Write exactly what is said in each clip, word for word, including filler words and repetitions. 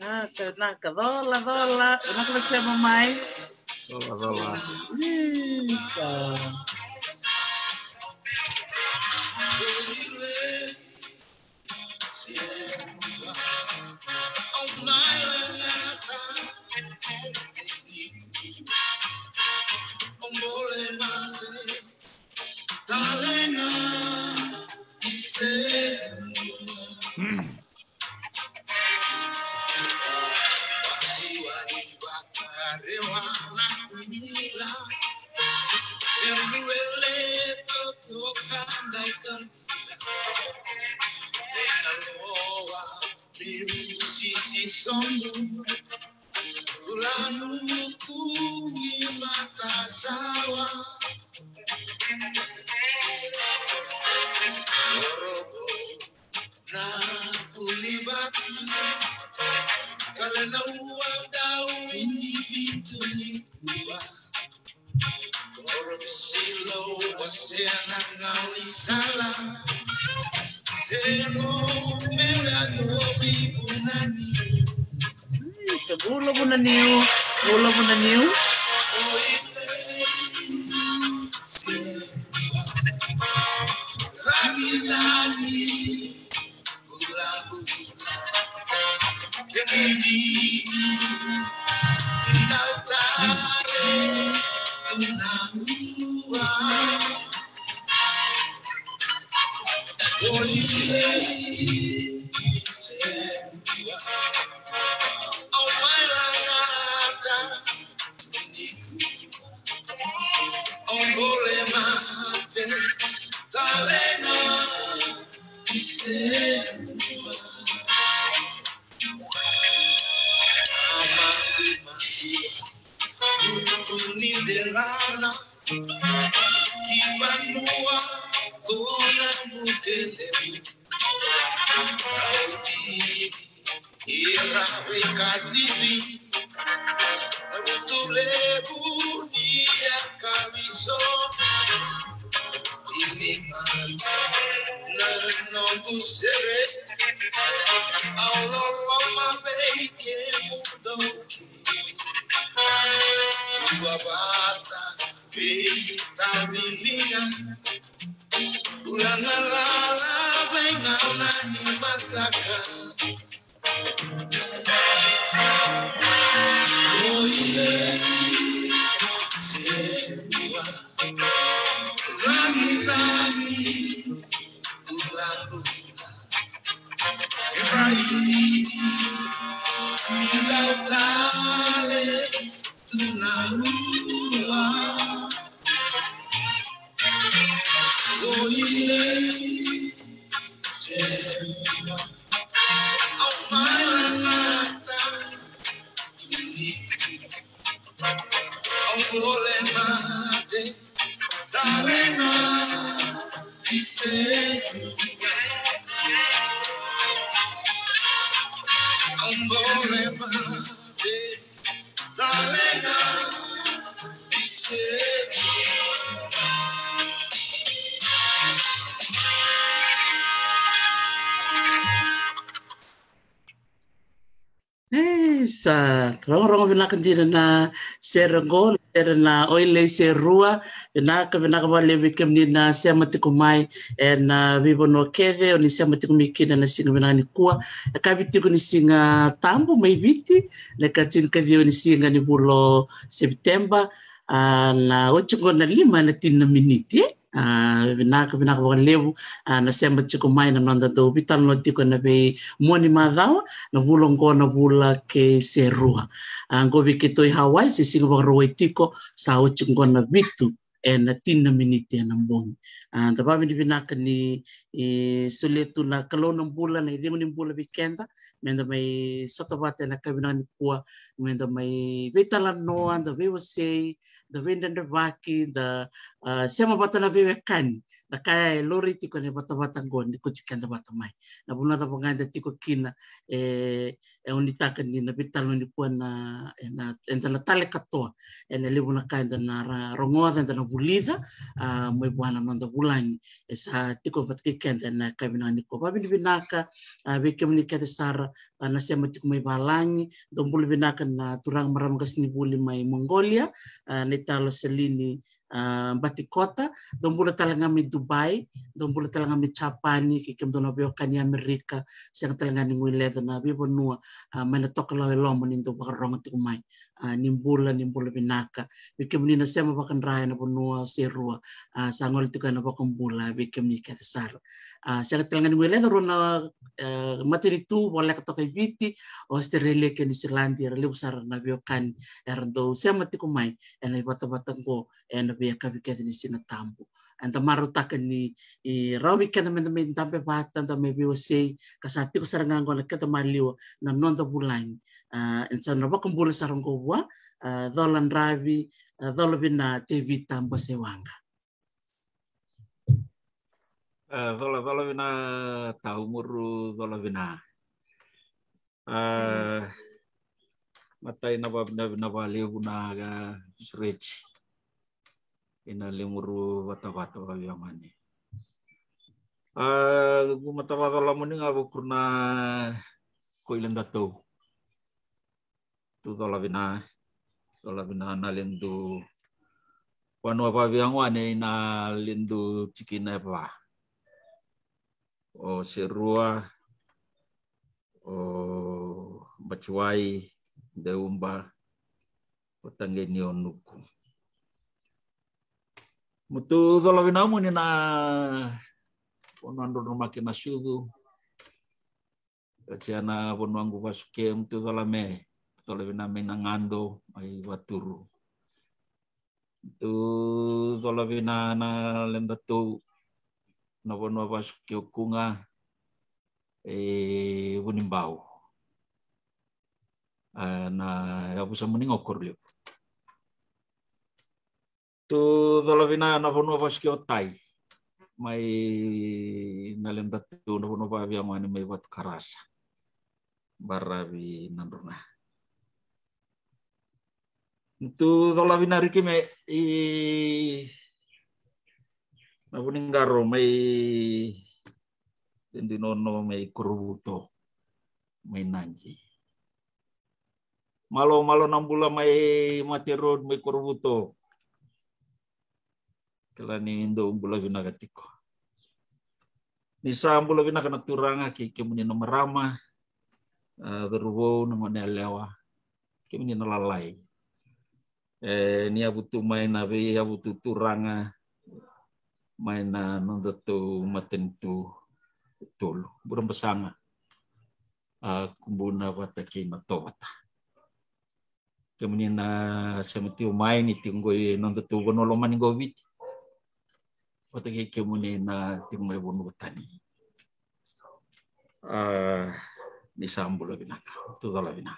Ah, ka, na, ka cola, cola. Na ka sema mai. Cola, cola. Isa. Ih, sa bula vuna niu, bula vuna niu. E, sa rogorogo vinaka dina na sere qo, sere na Oilei Serua. Vinaka, vinaka vakalevu vei kemuni na sema tiko mai ena veivanua kece o ni sema tiko mai kina na siga vinaka nikua. E kavi tiko ni Siga Tabu mai Viti, na ka tinikaciwa ni siga ni vula o Sepiteba, a, na oti qo na lima na tini na miniti, e? A, vinaka, vinaka vakalevu, a, na sema tiko mai na noda dau veitalanoa tiko ena veimua ni macawa, na vula oqo na vula kei Serua. A, qo vei keitou i Hawaii, se siga Vakarauwai tiko, sa oti qo na vitu ena tini na miniti ena bogi. A, da vakavinavinaka ni, e, solia tu na Kalou na bula, na icegu ni bula vei keda, meda mai sota vata ena ka vinaka nikua, meda mai veitalanoa, da veiwasei, da veidredrevaki, da, a, sema vata na veiwekani. Na ka ya e laurai tiko ena ivatavata qo ni kauti keda vata mai. Na vanua cava ga eda tiko kina, e, e nuitaka ni na veitalanoa nikua na, ena, eda na tale katoa ena levu na ka eda na ra-, rogoca, eda na vulica, a, mai vua na noda vulagi e sa tiko vata kei keda ena yakavi vinaka nikua. Vakavinavinaka, a, vei kemuni kece sara, a, na sema tiko mai valagi. Dou bula vinaka na turaga marama qasenivuli mai Mongolia, a, na italo Selini, a, Batikota. Dou bula tale ga mai Dubai, dou bula tale ga mai Japani, kei kemudou na veiwekani Amerika, sega tale ga ni guileca na veivanua, a, mai na tokalau e loma ni dou vakarogo tiko mai. A, ni bula, ni bula vinaka. Vei kemuni na sema vakadra ena vanua o Serua, a, sa gole tiko ena vakabula vei kemuni kece sara. A, sega tale ga ni guileca rua na, e, matanitu voleka toka i Viti, Australia kei Niusiladi, era levu sara na veiwekani era dau sema tiko mai ena ivatavata qo ena veiyakavi kece ni Siga Tabu. Eda marautaka ni, e, rawa vei keda meda mai dabe vata, da mai veiwasei, ka sa tiko sara ga qo na keda maliwa na noda vulagi. A, eda sa na vakabula sara qo vua, a, Cola Dravi, a, Cola Vina Tevita Basaiwaqa. A, Cola, Cola Vina Taumuru, Cola Vina. A, matai na vavinavina valevu na, a, sureti ina lemuru vatavata vavia mani. A, gu matavaca lamuni ga vukuru na koile datou. Tu Cola Vina, Cola Vina na ledu vanua vavia gone ina ledu tikina e va. O Serua, o Batiwai, Deuba, o Taqeni, o Nuku. Mutu Cola Vina muni na vanua drodromaki na sucu. Oti a na vanua qu vasuke, mutu Cola me, Cola Vina mai na gado, mai Vaturu. Tu Cola Vina na ledatou na vanua vasuke o Kuga, e Vunibau. A, na yavusa muni ga o Korolevu. Tu Cola Vina na vanua vasuke o Tai. Mai na ledatou na vanua vavia gone mai Vatukarasa. Baravi Nadroga. Tu Cola Vina riki me i na Vuniqaro mai Dinono mai Korovuto mai Naqi. Malo, malo na bula mai Mate Road mai Korovuto. Kila ni dou bula vinaka tiko. Ni sa bula vinaka na turaga kei kemuni na marama, a, cauravou, na gone yalewa, kemuni na lalai. E, ni yavutu mai na veiyavutu turaga mai na nodatou matanitu tolu, Burebasaga, a, Kubuna vata kei Natovata. Kemuni na sema tiko mai ni tiko qo i nodatou vanua lomani qo Viti. Vata kei kemuni na tiko mai vanua tani. A, ni sa bula vinaka, tu Cola Vina.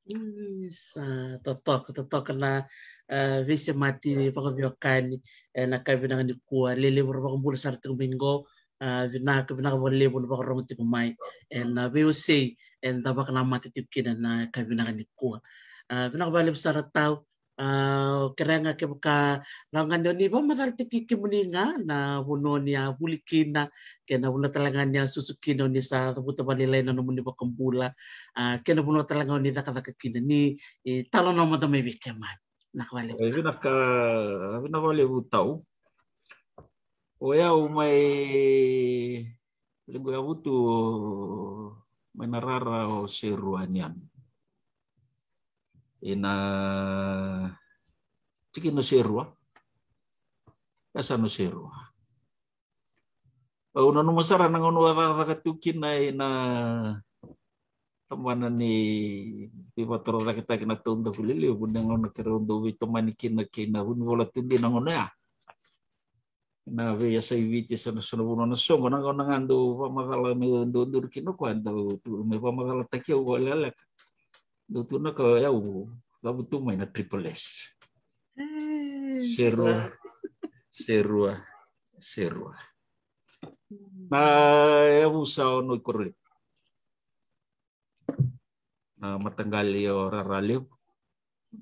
Mm, sa totoka, totoka na, a, veisemati vakaveiwekani, e, na ka vinaka nikua, lelevu ra vakabula sara tiko mai qo, a, vinaka, vinaka vakalevu na vakarogo tiko mai, e, na veiwasei, e, da vakanamata tiko kina na ka vinaka nikua. A, vinaka vakalevu sara tau, a, kerea ga kevaka rawa ga ni o ni vakamacala tiko kemuni ga na vanua ni a vuli kina, kei na vanua tale ga ni a susu kina o ni sa cavuta vakalailai na nomuni vakabula, a, kei na vanua tale ga o ni cakacaka kina ni, e, talanoa mada mai vei keimami. Vinaka vakalevu. E, vinaka, vinaka vakalevu tau. O yau mai Liqu Yavutu, mai na rara o Serua ni yanu. Ina tikina o Serua. Yasana o Serua. Au nanuma sara na gauna au cakacaka tu kina ina tabana ni veivakatorocaketaki na taudaku lelevu, na gauna keirau dau veitomani kina kei na vunivola tudei na gauna ya. Na veiyasai Viti, so na, so na vanua na soqo, na gauna ga dau vakamacala me dau duri kina o koya, dau tu me vakamacalataki au vakalekaleka. Dau tukuna o koya, au cavutu mai na Triple S. Serua, serua, serua. Na yavusa o Noikoro Levu. Na mataqali o Rara Levu,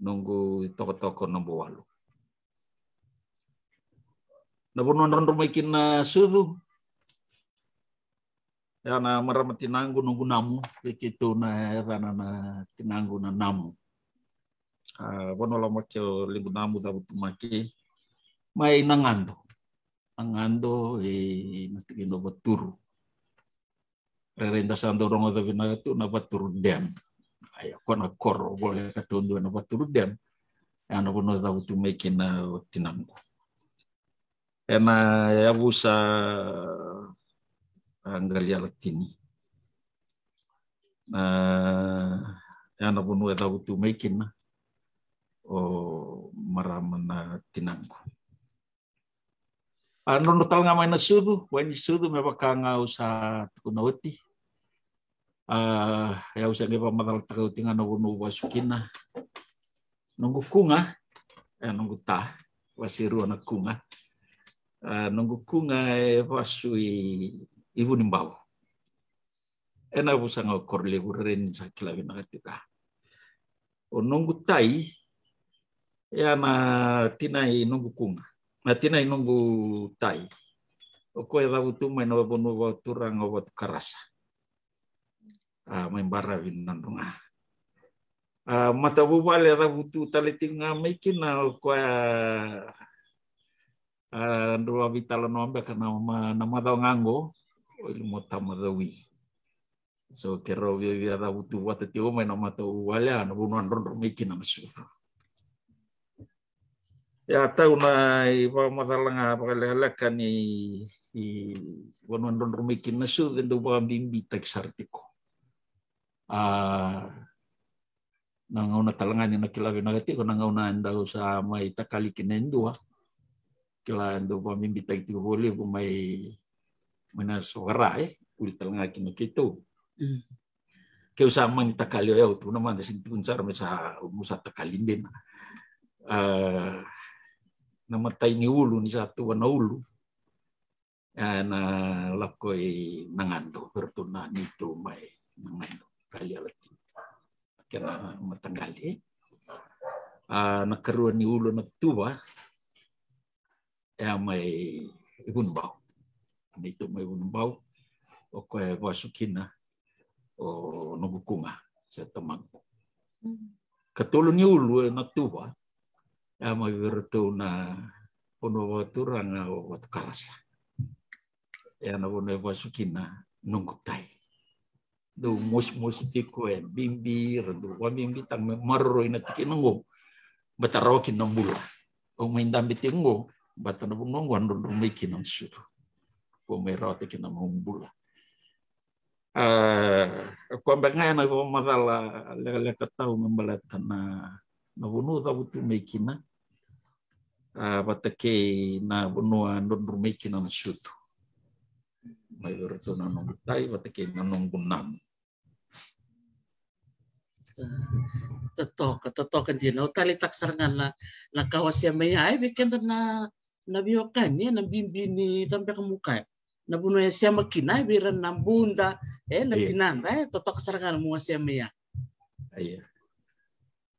noqu itokotoko naba walu. Na vanua drodro mai kina na sucu. Ya na marama tinaqu, noqu namu, vei keitou na yacana na tinaqu na Namu. A, vanua loma ke o liqu namu cavutu mai ke. Mai na Gado. Na Gado e na tikina o Vaturu. Rairai da sa dau rogoca vinaka tu na Vaturu Dam. Aya, ko na koro voleka tu dua na Vaturu Dam. Ya na vanua cavutu mai kina o tinaqu. Ena yavusa a Qalialatini. Na, ya na vanua e cavutu mai kina o marama na tinaqu. A, drodro tale ga mai na sucu, wai ni sucu me vaka ga au sa tukuna oti. A, e au sa qai vakamacalataka oti ga na vanua au vasu kina. Noqu kuga, e noqu ta, vasu e rua na kuga. A, noqu kuga e vasu i, i Vunibau. Ena yavusa ga o Korolevu, rairai ni sa kila vinaka tiko. O noqu tai, ya na tina i noqu kuga. Na tina i noqu tai. O koya e cavutu mai na vanua vakaturaga o Vatukarasa. A, mai baravi Nadroga. A, matavuvale e cavutu tale tiko ga mai kina o koya, a, drau a veitalanoa beka na ma-, na macawa ga qo, o Ilimota Macawi. So, keirau viavia cavutu vata tiko mai na matavuvale, a, na vanua drodro mai kina na sucu. Ia, tau na ivakamacala ga vakalekaleka ni, i vanua drodro mai kina na sucu, e dau vakabibitaki sara tiko. A, na gauna tale ga ni na kila vinaka tiko, na gauna e dau sa mai takali kina e dua. Kila e dau vakabibitaki tiko vakalevu mai, mai na sokara, e, vuli tale ga kina keitou. Mm. Keu sa mani takali o yau, tukuna mada, sega ni tukuni sara me sa, mo sa takali dina. A, na matai ni ulu, ni sa tuva na ulu. A, na lako i Nagado, vei ratou na neitou mai Nagado, Qalialatini. Kena mataqali. A, na karua ni ulu na tuva, e a mai Vunibau. Neitou mai Vunibau, o koya e vasu kina o noqu kuga, se tamaqu. Mm. Katolu ni ulu e na tuva, e a mai vei ratou na vanua vakaturaga o Vatukarasa. E a na vanua e vasu kina noqu tai. Dau mosimosi tiko e bibi, ra dau vakabibitaka me maroroi na tikina qo. Bata rawa kina na bula. Au mai dabe tiko qo, bata na vanua qo a drodro mai kina na sucu. Ko mai rawata kina na nomu bula. A, ko beka ga ya na ivakamacala lekaleka tau me baleta na, na vanua cavutu mai kina. A, vata kei na vanua drodro mai kina na sucu. Mai vei ratou na noqu tai, vata kei na noqu namu. Totoka, totoka dina. Au taleitaka sara ga na, na ka wasea mai ya, e, vei keda na, na veiwekani, e, na bibi ni tabeka mo kaya. Na vanua e sema kina, e, vei ira na buda, e, na, io, tinada, e, totoka sara ga na mo wasea mai ya. Io.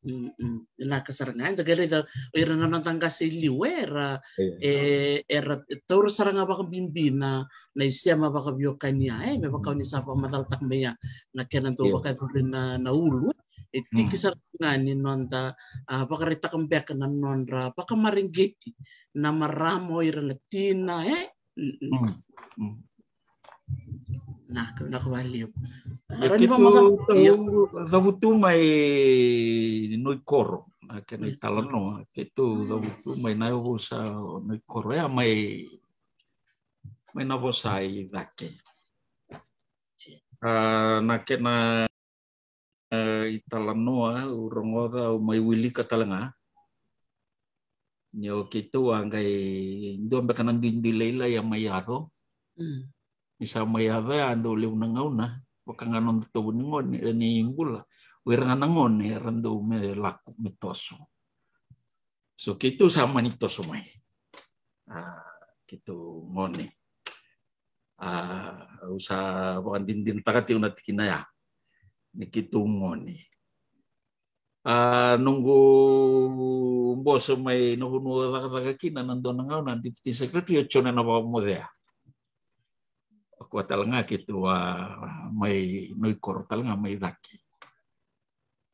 Mm, mm. Vinaka sara ga, eda qai raica o ira na noda qase i liu, e, era, io, e, era taura sara ga vakabibi na, na isema vakaveiwekani ya, e, me vaka o ni sa vakamacalataka mai ya, na kena dau, io, vakayacori na, na ulu, e. E tiki, mm, sara ga ni noda, a, vakaraitaka beka na nodra vakamareqeti na marama o ira na tina, e. Mm, mm. Mm, mm. Vinaka, vinaka vakalevu. Ia, rawa ni keitou, vamaka-, io, cavutu mai Noikoro, na kena, io, italanoa, keitou, io, cavutu mai na yavusa o Noikoro, ya mai, mai na vosa i cake. A, na kena e, italanoa au rogoca, au mai wilika tale ga. Ni o keitou a qai dua beka na duidui lailai a mai yaco. Mm. Ni sa mai yaco ya, dau levu na gauna, vaka ga noda tovo ni gone, e, ni bula. O ira ga na gone era dau me lako, me toso. So keitou sa mani toso mai. A, keitou gone. A, au sa vakadinadinataka tiko na tikina ya ni keitou gone. A, noqu boso mai na vanua au cakacaka kina na dua na gauna, deputy secretary, o Jone Nawamothea. O koya tale ga keitou a mai Noikoro tale ga mai cake.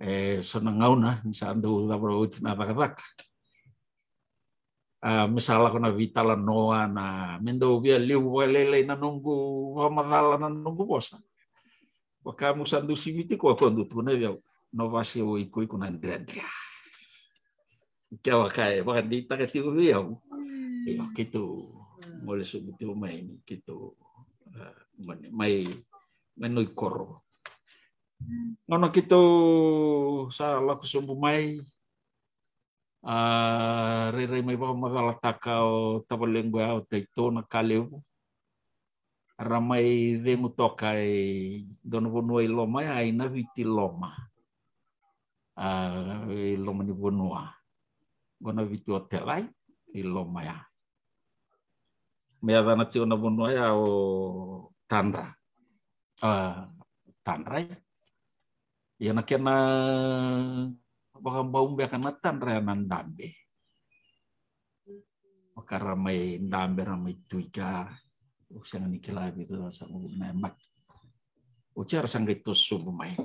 E so na gauna ni sa dau cava oti na cakacaka, a, me sa lako na veitalanoa, na me dau via levu vakalailai na noqu vakamacala, na noqu vosa. Vaka meu sa dau siviti koya, koya dau tukuna vei au, na vasi o iko, iko na dredre. Kevaka e vakadeitaka tiko vei au, io, keitou gole sobu tiko mai ni keitou, a, mai, mai Noikoro. Gauna keitou sa lako sobu mai, a, rairai mai vakamacalataka o tavalequ ya, o Taito Nakalevu. Ra mai cegu toka i dua na vanua i loma ya, i Naviti Loma. A, i loma ni vanua. Qo Naviti Hotel ai, i loma ya. Me yacana tiko na vanua ya o Tadra. A, Tadra, e. Ia na kena vakabau beka na Tadra ya na dabe. Vaka ra mai dabe, ra mai tuika. Au sega ni kila vei ira sa na yabaki. Oti ya ra sa qai toso sobu mai.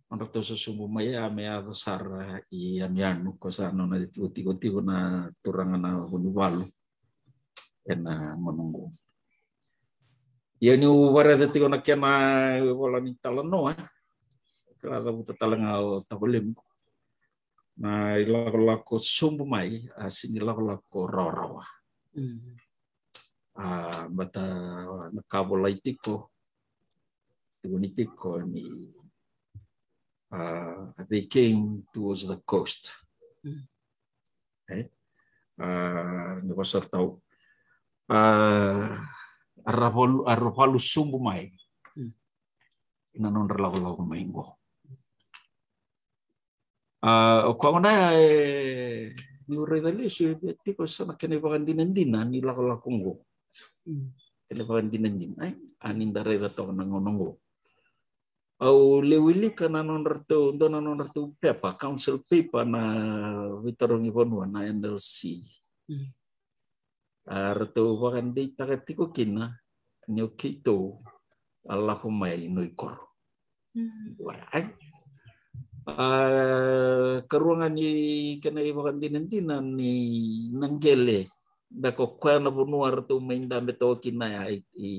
Nodra toso sobu mai ya me yaco sara i yanuyanu, ko sa nona tikotiko tiko na turaga na Vunivalu ena gauna qo. Ia niu vakaraica tiko na kena ivola ni talanoa, kila, cavuta tale ga o tavalequ, na ilakolako sobu mai, a, sega ni lakolako rawarawa. Mm. A, baleta na ka volai tiko, tukuni tiko ni, a, they came towards the coast. Mm. E? A, ni vosa tau, a, a ra valu, a ra valu sobu mai. Mm. Ina nodra lakolako mai qo. A, o koya gona e, niu raica lesu, e tiko so na kena ivakadinadina ni lakolako qo. Mm. Kena ivakadinadina, e? A, ni da raica toka na gauna qo. Au wilika na nodratou, dua na nodratou pepa, council paper, na veitarogi vanua na N L C. Mm. A, ratou vakadeitaka tiko kina ni o keitou a lako mai Noikoro. Mm. Ai. A, karua ga ni kena ivakadinadina ni na qele beka o koya na vanua ratou mai dabe toka kina ya i, i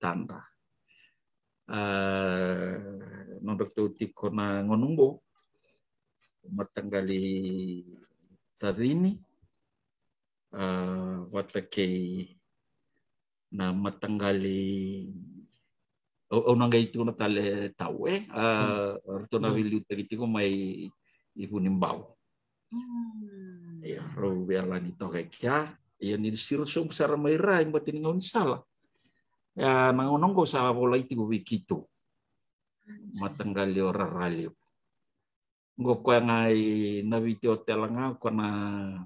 Tadra. A, nodratou tiko na gauna qo, mataqali Tacini, a, vata kei na mataqali, au, au na qai tukuna tale tau, e, a, mm, ratou na, mm, veiliutaki tiko mai i Vunibau. Mm. Ia, rau veialani toka i kea. Ia ni siro sobu sara mai ra i bati ni gaunisala, ia na gauna qo sa volai tiko vei keitou. Mm. Mataqali o Raralevu. Qo koya ga i Naviti Hotel ga, ko na,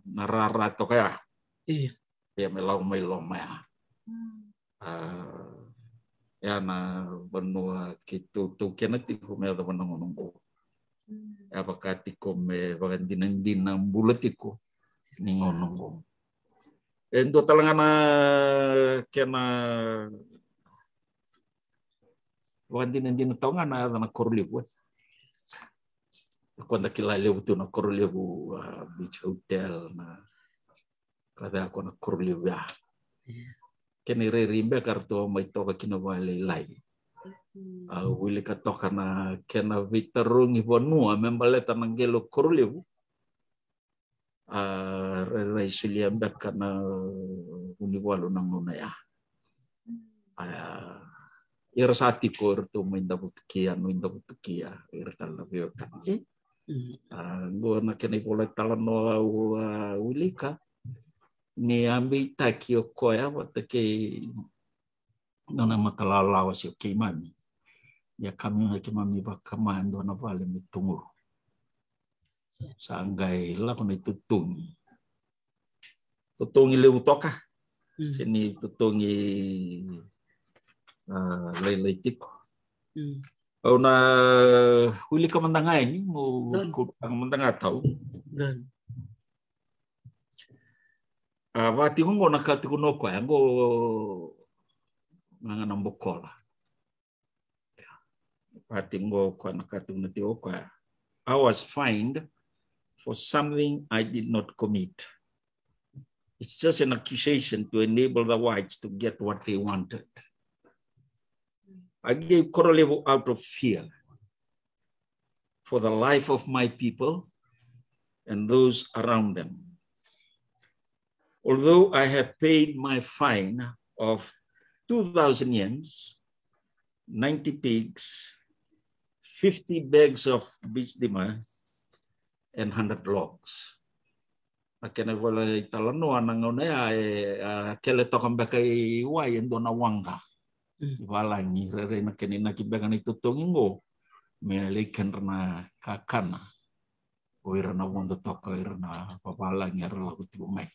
na rara toka ya. Io. Ia me lako mai loma ya. Mm. A, ya na vanua keitou taukena tiko me yacova na gauna qo. Mm. Ya vaka tiko me vakadinadina bula tiko ni gauna qo. E dua tale ga na kena vakadinadina tau ga na yaca na Korolevu, e. Ko da kila levu tu na Korolevu, a, Beach Hotel, na ka cava ko na Korolevu ya. Io. Kena irairai beka ratou mai toka kina vakalailai. Mm. A, wilika toka na kena veitarogi vanua me baleta na qele o Korolevu. A, rairai solia beka na Vunivalu na gauna ya. A, ira sa tiko, iratou mai Davutukia, Nui Davutukia, ira tale na veiwekani. Mm. A, qo na kena ivola talanoa au a wilika ni a beitaki o koya vata kei nona matalalawa se o keimami. Ia kamiu na keimami vakama e dua na vale me tuguru. Sa qai lako na itotogi, totogi levu toka. Mm. Se ni totogi, ah, lailai tiko. Mm. Au na wilika mada ga yani, mo Done. Kutaka mada ga tau. Done. Ah, vaka tiko qo na ka tukuna o koya, qo ga na bokola. Vaka tiko qo koya na ka tukuna tiko o koya. I was fined for something I did not commit. It's just an accusation to enable the whites to get what they wanted. I gave Korolevu out of fear for the life of my people and those around them. Although I have paid my fine of two thousand yens, ninety pigs, fifty bags of bisdima, and hundred logs. Na kena ivola italanoa na gauna ya e, a, kele toka beka i wai e dua na waqa. Mm. I valagi, rairai na kena inaki beka na itotogi qo me lai kedra na kakana o ira na vodo toka, o ira na vavalagi era lako tiko mai.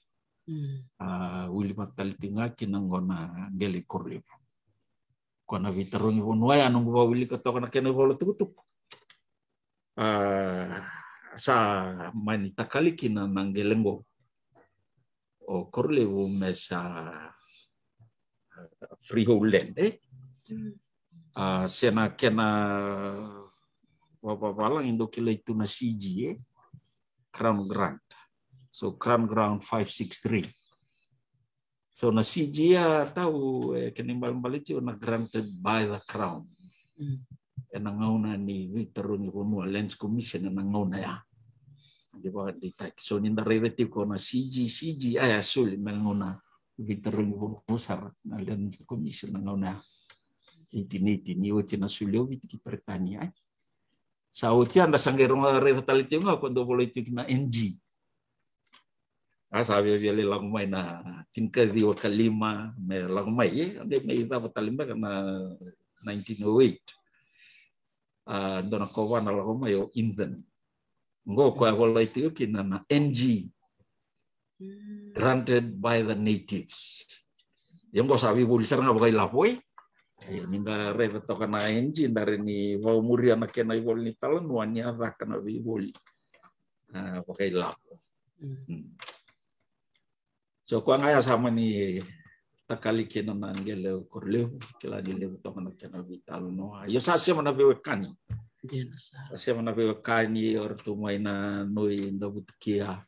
Mm. A, wili vata tale tiko ga kina qo na qele i Korolevu. Ko na veitarogi vanua ya noqu vawilika toka na kena ivola tukutuku. A, sa mani takali kina na qele qo o Korolevu me sa, a, freehold land, e? Mm. A, se na kena vavavalagi dau kilai tu na C G, e? Crown grant. So Crown grant five six three. So na C G ya tau, e, kena ibalebale tiko na granted by the Crown. Mm. Ena gauna ni veitarogi vanua, Lands Commission, ena gauna ya. Di vakadeitaki. So ni da raica tiko na C G, C G, a ya soli me gauna veitarogi vanua sara na Lands Commission na gauna ya. Eighteen eighty, ni oti na soli o Viti ki Peritania, e. Sa oti ya da sa qai rogoca raica tale tiko ga ko dau volai tiko na N G. A sa viavia lai lako mai na tinikaciwa ka lima me lako mai, e, a qai mai cava tale beka na nineteen oh eight. A, dua na kovana lako mai o Ethan. Qo koya volai tiko kina na N G. Mm. Granted by the natives. Ia qo sa veivoli sara ga vakailavo, e. E, ni da raica toka na N G, da rai ni vakamuria na kena ivola ni talanoa ni a caka na veivoli, a, vakailavo. Mm. Mm. So koya ga ya sa mani takali kina na qele o Korolevu, kila ni levu toka na kena veitalanoa. Io sa sema na veiwekani. Dina sara. Sa sema na veiwekani, o ratou mai na Noi Davutukia.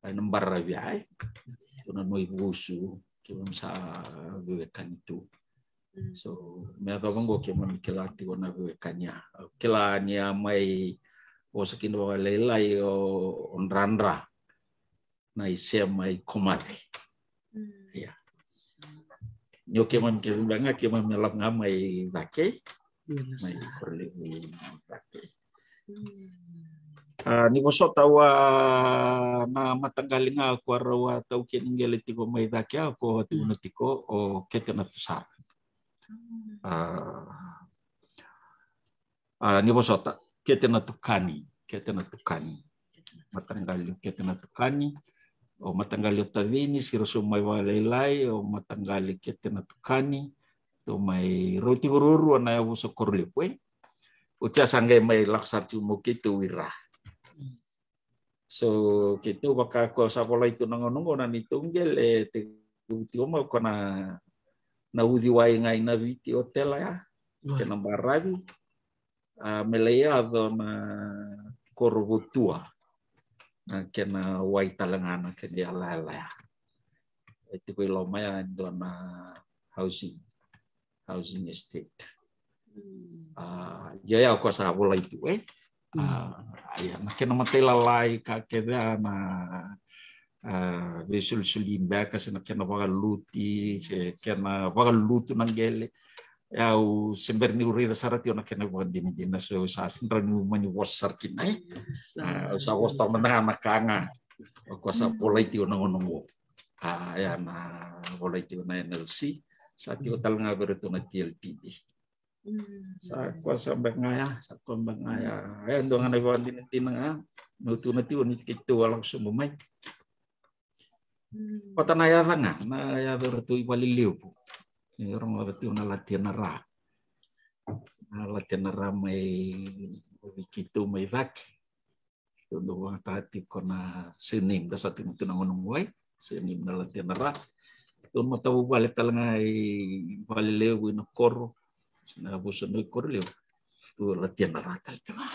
Ai na baravi ai. Ko na Noi Vusu, keimami sa veiwekani tu. Mm. So me yacova qo keimami kila tiko na veiwekani ya. Kila ni a mai vosa kina vakalailai o, o Dradra. Na isema i Komati. Mm. Ia. Ni o keimami kece beka ga, keimami lako ga mai cake. Ia, na mai sa. Korolevu cake. Mm. A, ni vosota, au a, na mataqali ga ko a rau a taukei ni qele tiko mai cake, a ko a tukuna tiko o Kete Natusara. Mm. A, A, ni vosota, Kete Natukani, Kete Natukani. Mataqali o Kete Natukani, o mataqali o Tacini, siro so mai vakalailai, o mataqali Kete Natukani, tou mai rau tiko ruarua na yavusa Korolevu, e. Oti ya sa qai mai lako sara tiko mai o keitou i ra. So keitou vaka ko sa volai tu na gauna qo na neitou qele, e tekivu tiko mai ko na, na uciwai ga i Naviti, otela ya. Right. Kena baravi, a, me lai yaco na koro Votua, na kena wai tale ga na kena iyalayala ya. E tiko i loma ya e dua na housing, housing estate. Mm. A, ia, ia, ko sa volai tu, e? A, mm. Ia, na kena matailalai ka kece a na, a, veisolisoli beka, se na kena vakaluti, se kena vakalutu na qele. Ia, au se bera niu raica sara tiko na kena vakadinadina, so sa sega ni mani vosa sara kina, e? Yes, a, au sa vosa tale mada ga na ka ga. Ko sa, mm, volai tiko na gauna qo. A, ia na volai tiko na N L C, sa tiko, mm, tale ga vei ratou na T L T D. Sa koya sa beka ga ya, sa koya beka ga ya. E dua ga na ivakadinadina ga meu tukuna tiko ni keitou a lako sobu mai. Vata na yaca ga, na yaca eratou i Valelevu. Ni rogoca tiko na Lati ena Ra. Na Lati ena Ra mai vei keitou mai cake. Tou dau vakayagataka tiko na surname, da sa tiko tu na gauna qo, surname na Lati ena Ra. Tou matavuvale tale ga i Valelevu, i na koro, na yavusa ni Korolevu. Tou Lati ena Ra tale tiko ga.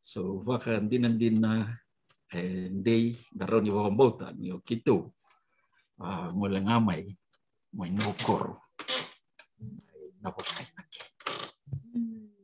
So vakadinadina, e dei da rawa ni vakabauta ni o keitou a gole ga mai mai Nukoro. Na vakainaki.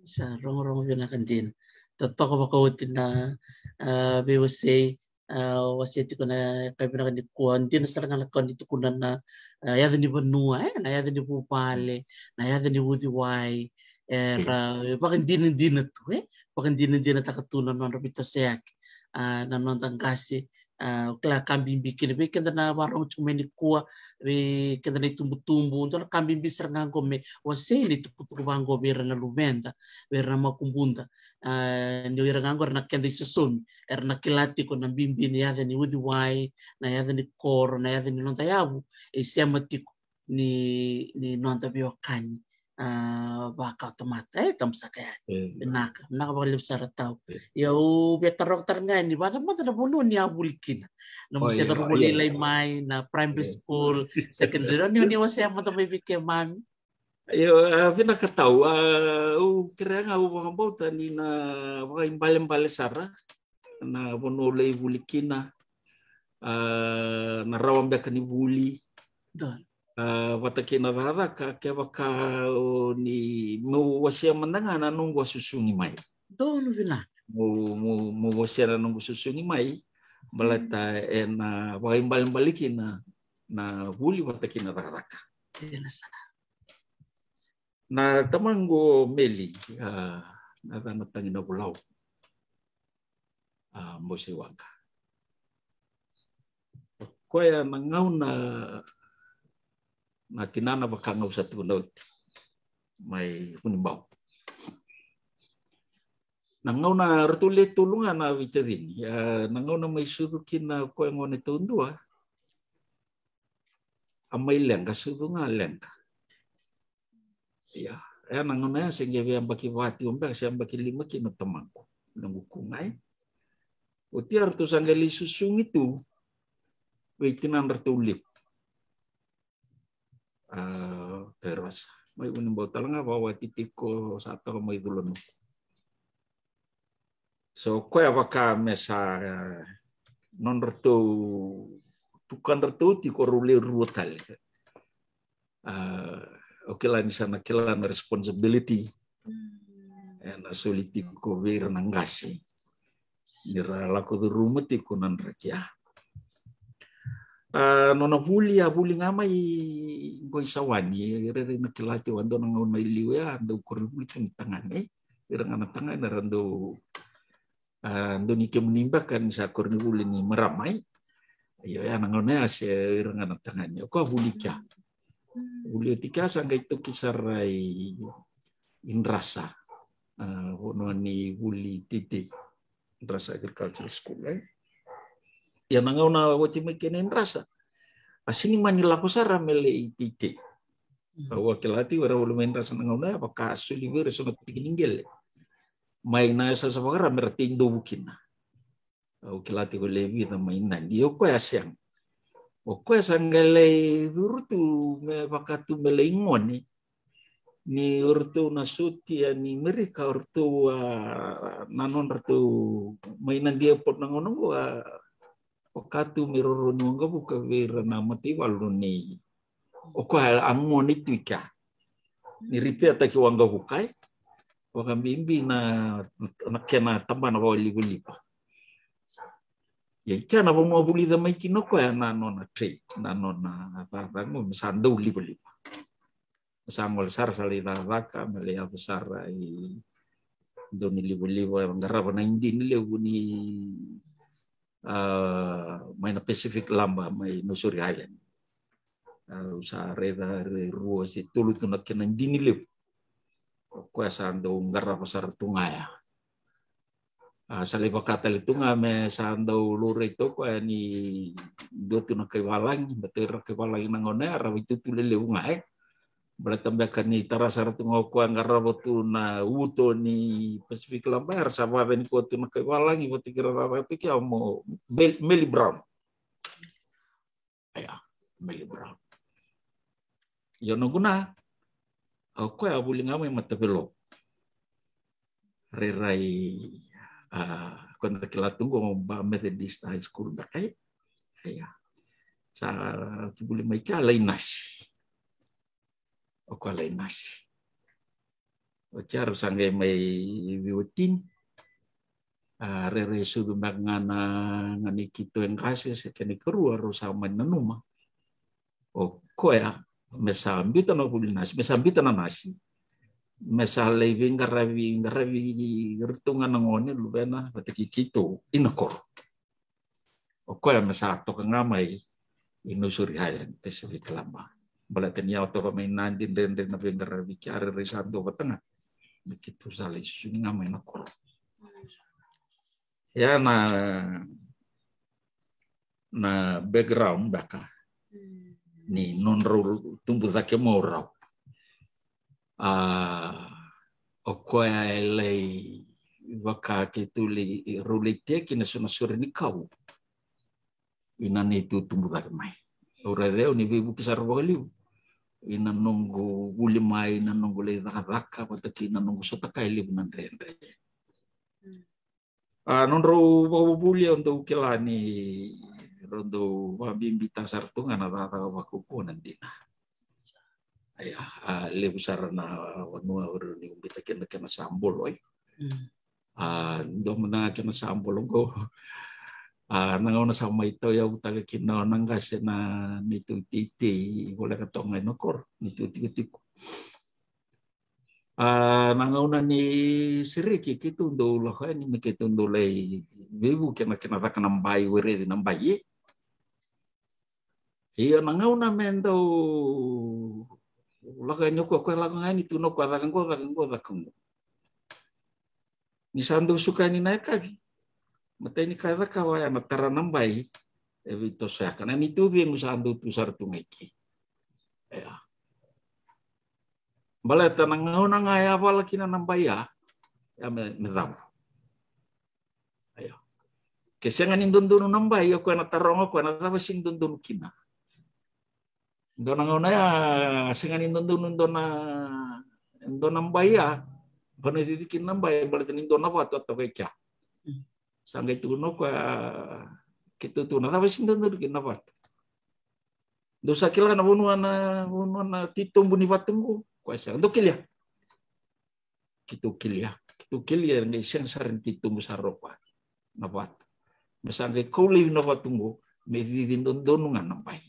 Sa rogorogo vinaka dina. Totoka vakaoti na, a, veiwasei, a, wasea tiko na ka vinaka nikua. Dina sara ga na ka ni tukuna na, a, yaca ni vanua, e, na yaca ni vuvale, na yaca ni uciwai. Era vakadinadina tu, e, vakadinadinataka tu na nodra veitosoyaki, a, na noda qase. A, o kila ka bibi kina vei keda na varogo tiko mai nikua, vei keda na itubutubu, dua na ka bibi sara ga qo me wasei na itukutuku vaqo vei ira na luveda, vei ira na makubuda. A, ni o ira ga qo era na keda isosomi, era na kila tiko na bibi ni yaca ni uciwai, na yaca ni koro, na yaca ni noda yavu e sema tiko ni, ni noda veiwekani, a, vakaotamata. E, tabu saka yani. Vinaka, vinaka vakalevu sara tau. Ia au via taroga tale ga yani, vacava mada na vanua ni a vuli kina? Na musuka rau vuli lai mai na primary school, secondary, ni, ni wasea mada mai vei keimami. Io, a, vinaka tau. A, au kerea ga, au vakabauta ni na vakaibalebale sara na vanua au lai vuli kina, a, na rawa beka ni vuli, a, vata kei na cakacaka, kevaka o ni meu wasea mada ga na noqu a susugi mai. Donu vinaka. Meu, meu, meu wasea na noqu susugi mai, baleta e na vakaibalebale kina na vuli vata kei na cakacaka. Dina sara. Na tamaqu o Meli, a, na yacana tagi na Vulau, a, Bose Waqa. O koya na gauna na tinana vaka ga au sa tukuna oti mai Vunibau. Na gauna ratou le tolu ga na veitacini, a, na gauna mai sucu kina o koya gone taudua, a mai leqa, sucu ga leqa. Ia, e na gauna ya se qai via yabaki va tiko beka, se yabaki lima kina o tamaqu, noqu kugai. Oti ya ratou sa qai lai susugi tu vei tinadratou levu. A, Tairosa mai Vunibau tale ga, vakawati tiko sa toka mai Culanuku. So koya vaka me sa, e, nodratou tukadratou tiko rau le rua tale. A, au kila ni sa na kila na responsibility e na soli tiko vei ira na qase ni ra lako curuma tiko na draki ya. A, nona vuli, a vuli ga mai qo i Sawani, rairai na kila tiko, a dua na gauna i liu ya a dau koronivuli tu ni tagane, e. Ira ga na tagane era dau, a, dau ni kemuni beka ni sa koronivuli ni marama, e. Io, ya na gauna ya se ira ga na tagane. O koya vuli kea. Vuli oti kea sa qai toki sara i, i Drasa. A, vanua ni vuli teitei. Drasa Agricultural School, e. Ia na gauna oti mai kina i Drasa, a sini mani lako sara me lai teitei. Au a kila tiko era vuli mai Drasa na gauna ya, vaka a soli vei ira so na tiki ni qele mai na yasayasa vaka-Ra me ra tei dovu kina. Au kila tiko le vica mai Nadi, o koya sega. O koya sa qai lai curu tu me vaka tu me lai gone. Ni o ratou na sotia ni Merika, o ratou, a, na nodratou mai Nadi airport na gauna qo, a, vaka tu me roro ni waqavuka vei ira na mataivalu ni, o koya a gone tu i kea. Ni ripeataki waqavuka, e. Vakabibi na, na kena tabana vakalivaliva. Ia i kea na vanua vulica mai kina o koya na nona trade, na nona cakacaka qo me sa dau livaliva. Sa gole sara, sa lai cakacaka me lai yaco sara i dau ni livaliva, qarava na idini levu ni, a, mai na Pacific Lumber mai Nausori Island. A, au sa raica e rua se tolu tu na kena idini levu. O koya sa dau qarava sara tu ga ya. A, sa lai vaka tale tu ga me sa dau laurai tu o koya ni dua tu na kai valagi, me tei ira kai valagi na gauna ya, ra veitutu lelevu ga, e. Baleta beka ni tara sara tu ga o koya qarava tu na uto ni Pacific Laba, era sa vave ni koya tu na kai valagi vata kei ira cakacaka tu kea mo Mel-, Meli Brown. Aya, Meli Brown. Io, noqu na, o koya a vuli ga mai Matavelovo. Rairai, a, koya da kila tu qo Ba Methodist High School beka, e. Aya. Sa ki vuli mai kea lai nasi. O koya lai nasi. Oti ya rau sa qai mai veiwatini. A, rairai sucu beka ga na, ga ni keitou e qase, se kena ikarua rau sa mai nanuma. O koya, me sa biuta na vuli nasi, me sa biuta na nasi. Me sa lai veiqaravi, qaravi iratou ga na gone, luvena, vata kei keitou, i Nakoro. O koya me sa toka ga mai i Nausori Highland, Pacific Laba. Baleta ni yawa toka mai Nadi, dredre na veiqaravi kea, rairai sa dua vata ga. Me keitou sa lai susugi ga mai Nakoro. Ia na, na background beka ni nodrau tubu cake mo rau. A, o koya e lai vaka keitou lai, rau lai teki na so na sore ni kau. Ina neitou tubu cake mai. Au raica au ni veivuke sara vakalevu. Ina noqu vuli mai, ina noqu lai cakacaka, vata kei na noqu sota ka e levu na dredre. A, nodrau vakavuvuli au dau kila ni rau dau vakabibitaka sara tu ga na cakacaka vakaukauwa na dina. Ia, a, levu sara na vanua au rau ni ubita kena, kena sabolo, e. Mm. A, dua mada ga kena sabolo qo. A, na gauna sa mai tauyavutaka kina na qase na neitou teitei, voleka toka ga i Nakoro, neitou tikotiko. A, na gauna ni sereki keitou dau lako yani me keitou dau lai veivuke na kena caka na bai, wereci na bai, e. Ia na gauna me dau lako yani o koya, koya lako ga yani tu na koya caka qo, caka qo, caka qo. Ni sa dau suka yani na yakavi, matai ni ka e cakava ya na tara na bai, e veitosoyaka. Na neitou cegu sa dau tu sara tu ga i ke. Ia. Baleta na gauna ga e yavala kina na bai ya, ya me, me cava. Io. Ke sega ni dodonu na bai, o koya na taroga o koya na cava sega ni dodonu kina. Dua na gauna ya, sega ni dodonu dua na, dua na bai ya, vanua e cici kina na bai, baleta ni dua na vatu a toka i kea. Mm. Sa qai tukuna o koya, keitou tu na cava sega ni dodonu kina na vatu. Dou sa kila na vanua na, vanua na titobu ni vatu qo? Koya sega. Dou kelia. Keitou kelia. Keitou kelia, qai sega sara ni titobu sara o koya na vatu. Me sa qai kau laivi na vatu qo, me cici dodonu ga na bai.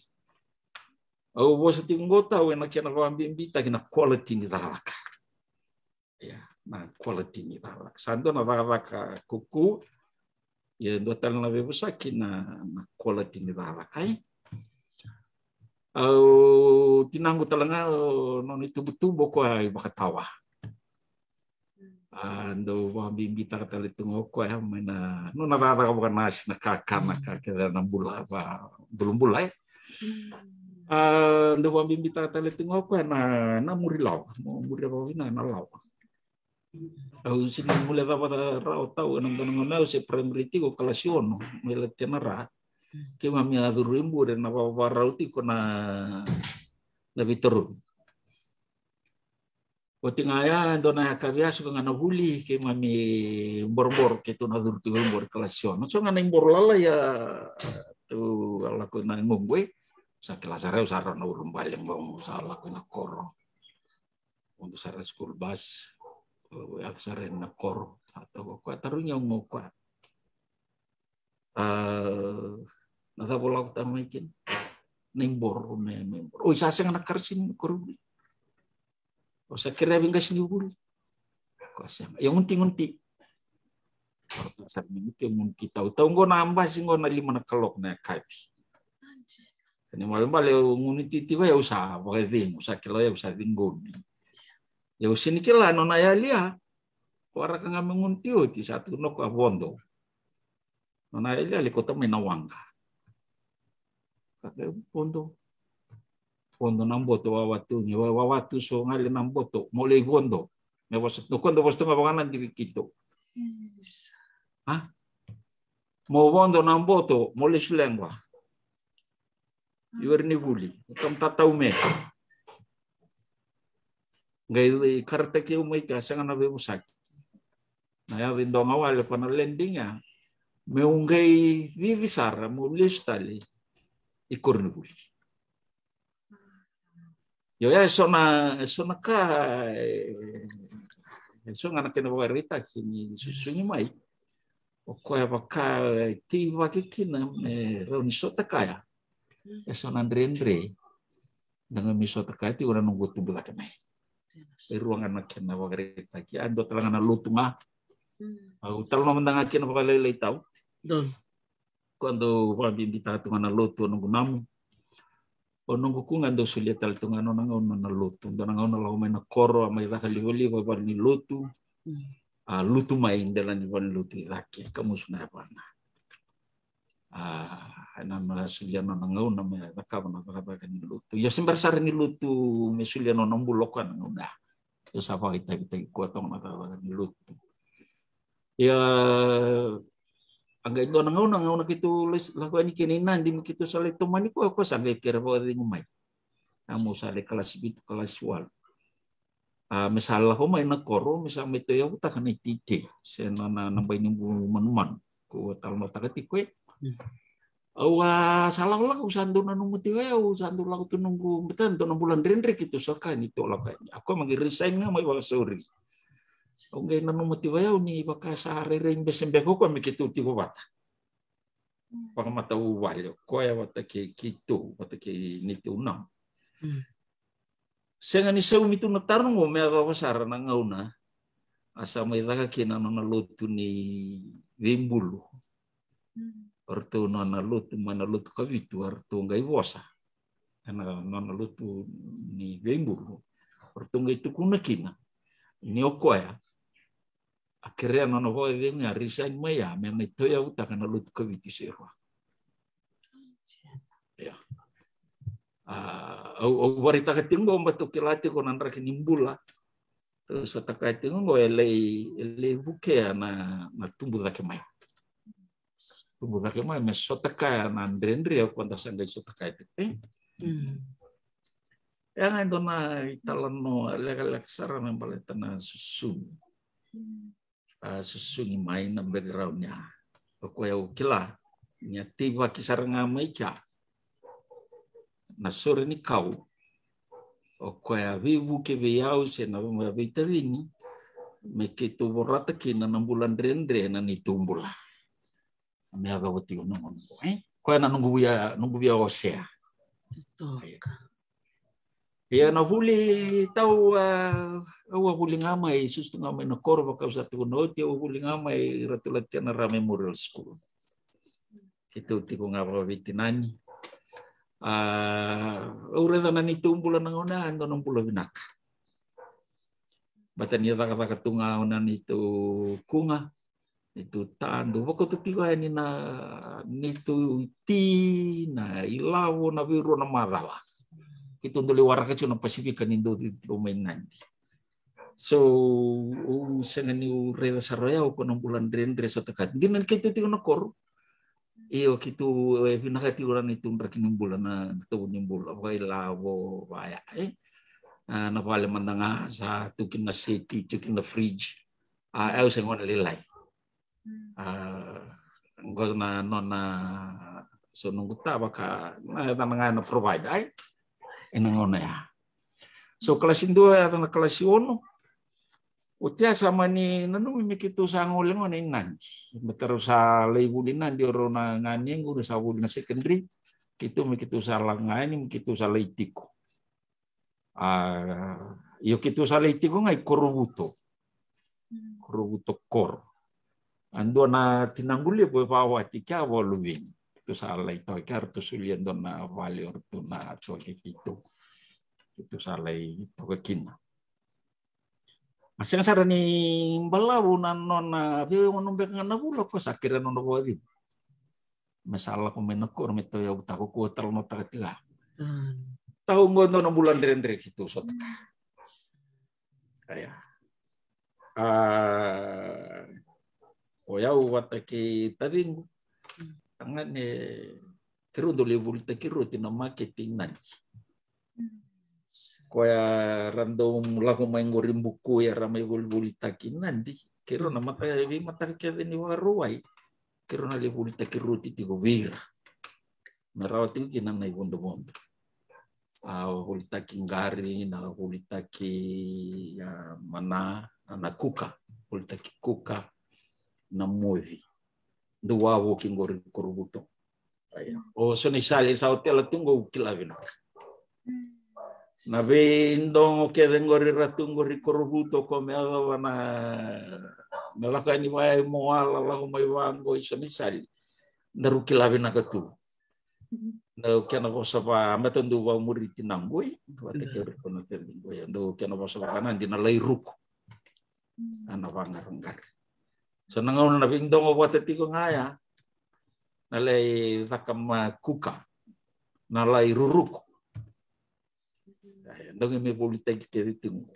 Au vosa tiko qo tau ena kena vakabibitaki na quality ni cakacaka. Ia, na quality ni cakacaka. Sa dua na cakacaka kaukauwa, ia dua tale na veivosaki na, na quality ni cakacaka, e. Au, tinaqu tale ga, o nona itubutubu o koya i Vakatawa. A, dau vakabibitaka tale tu ga o koya mai na nona cakacaka vakanasi, na kakana, ka kece na bula, va, bulabula, e. Mm. A, dau vakabibitaka tale tu ga o koya na, na muri lawa, mo muri vakavinaka na lawa. Au sega ni guilecava rawa tau ena dua na gauna au se primary tiko, kalasi ono, mai Latenara. Keimami a curu i bure, na vakavakarau tiko na, na veitarovi. Oti ga ya, dua na yakavi a suka ga na vuli, keimami boroboro, keitou na curu tiko i bure, kalasi ono. So ga na iboro lalai a, tu a lako ina guguei. Sa kila sara au sa rawa na urubale qo, sa lako ina koro. Vodo sara na school bus, yaco sara na koro, sa toka o koya, tarogi au ga o koya. A, na cava o lako tale mai kina? Na iboro, me, me iboro. Oi, sa sega na karisini ni koronivuli. O sa kerea vei qasenivuli? Koya sega. Ia gunu ti, gunu ti. Sa gunu ti, gunu ti tau. Tau qo na basi qo na lima na kaloko na yakavi. Kena ibalebale au gunu ti, ti vei au sa vakacegu, sa kila au sa ciqomi. Au sega ni kila nona yali ya. Waraka ga me gunu tiko oti, sa tukuna o koya vodo. Nona yali ya, lai kauta mai na waqa. Kaya vodo. Vodo na boto, wawa tu ni, wawa tu so gale na boto, mo lai vodo. Me vosa, no koya dau vosa tu ga vakanadi vei keitou. A? Mo vodo na boto, mo lesu lequa. Io, ira ni vuli, o tamata tau me. Qai karataki au mai ka sega na veivosaki. Na yaco e dua ga wale pa na landing ya. Meu qai cici sara, meu lesu tale i koronivuli. Io, ya e so na, e so na ka, e, e so ga na kena vakaraitaki ni susugi mai. O koya vaka e teivaki kina me rawa ni sotakaya e so na dredre. Da ga me sotakaya tiko na noqu tubu cake mai. E rua ga na kena vakaraitaki. A dua tale ga na lotu ga. Au talanoa mada ga kina vakalailai tau. Koya dau vakabibitaka tu ga na lotu o noqu namu. O noqu kuga dau solia tale tu ga nona gauna na lotu. Dua na gauna lako mai na koro, a mai caka livaliva e vale ni lotu. A lutu mai dela ni vale ni lotu i cake, kamusu na yavana. A, ena nona solia nona gauna me cakava na cakacaka ni lotu. Ia se bera sara ni lotu me solia nona bula o koya na gauna. Ia sa vakaitavitaki koya toka na cakacaka ni lotu. Ia a qai dua na gauna, gauna keitou lako yani kina i Nadi me keitou sa lai tomani koya, koya sa qai kere vakacegu mai. A, meu sa lai kalasi vitu, kalasi walu. A, me sa lako mai na koro, me sa mai tauyavutaka na iteitei se na, na, na bai ni bulu manumanu. Ko talanoataka tiko e. Au a sa lakolako, au sa dau nanuma tiko e, au sa dau lako tu noqu, beta dua na bula dredre keitou sa kaya ni tou lako yani. A koya maki resign ga mai vakasauri. Au qai nanuma tiko e au ni vaka sa rairai bese beka o koya me keitou tiko vata. Vakamatavuvale, o koya vata kei keitou, vata kei neitou namu. Sega ni saumi tu na taro qo me yacova sara na gauna a sa mai caka kina na nona lotu ni veibulu. O ratou nona lotu mai na lotu Kavitu, o ratou qai vosa ena nona lotu ni veibulu. O ratou qai tukuna kina ni o koya a kerea nona vakacegu, a resign mai ya me mai tauyavutaka na lotu Kavitu se rua. Ia. A, au, au varaitaka tiko qo, ba tou kila tiko na draki ni bula. Tou sotakaya tiko qo e lai, e lai vukea na, na tubu cake mai. Tubu cake mai me sotakaya na dredre o koya da sa qai sotakaya tiko e. E a ga e dua na italanoa lekaleka sara me baleta na susugi. A susugi mai na background ya. O koya au kila ni a teivaki sara ga mai kea na sore ni kau. O koya a veivuke vei au se na veitacini me keitou vorata kina na bula dredre na neitou bula. Me yacova tiko na gauna qo e. Koya na noqu via, noqu via osea. Ia na vuli tau, a, au a vuli ga mai, susu tu ga mai na koro, vaka au sa tukuna oti, au a vuli ga mai Ratu Latiana Ra Memorial School. Keitou tiko ga vakaveitinani. A, au raica na neitou bula na gauna ya e dua na bula vinaka. Bata ni cakacaka tu ga o na neitou kuga, neitou tadu, vakauta tiko yani na neitou iti, na ilavo, na veirua na macawa. Keitou dau lai waraka tiko na Pasifika ni dau cici tiko mai Nadi. So au sega niu raica sara o yau ko na bula dredre sotakaya. Dina ni keitou tiko na koro. Io, keitou, e vinaka tiko na neitou draki ni bula, na itovo ni bula, vakailavo, vaya e. A, na vale mada ga sa tu kina na seti, tu kina na fridge. A, au se gone lailai. A, qo na nona, so noqu tavaka na yacana ga na provide ai ena gauna ya. So kalasi dua yaco na kalasi ono. Oti ya sa mani nanumi me keitou sa gole gona i Nadi. Me tarau sa lai vuli Nadi, o rau na ganequ rau sa vuli na secondary. Keitou me keitou sa lako ga yani me keitou sa lai tiko. A, io keitou sa lai tiko ga i Korovuto. Korovuto koro. A dua na tinaqu levu e vawati kea, Valuveni. Keitou sa lai toka kea, ratou solia dua na vale o ratou na toka keitou. Keitou sa lai toka kina. A sega sara ni balavu na nona veiwanu beka ga na vula, ko sa kerea nona vakacegu me sa lako mai na koro me tauyavutaka, ko talanoataka tiko ga. Tau qo dua na bula dredre keitou sotaka. Aya. A, o yau vata kei taciqu, tagane, keirau dau lai volitaki roti na maketi i Nadi. Koya ra dau lako mai qori Bukuya, ra mai volivolitaki i Nadi. Keirau na mata, veimataka kece ni Vakarauwai, keirau na lai volitaki roti tiko vei ira. Na rawa tiko kina na ivodovodo. A volitaki qari, na volitaki, a, mana, a, na kuka, volitaki kuka, na moci. Dau wavoki qori Korovuto. Aya. O so na isali sa otela tu qo au kila vinaka. Na veidogo kece qori ra tu qori Korovuto, ko me yacova na, me lako yani vaya i Moala, lako mai vaqo i so na isali. Daru kila vinaka tu. Na kena vosa va, me ta dau vakamuri tinaqu, vata kei ira ko na kece qo, dau kena vosa vakanadi na lai ruku. A na vaqaraqara. So na gauna na veidogo vata tiko ga ya, na lai caka ma kuka, na lai ruruku. Aya, dau qai me volitaki kece tiko.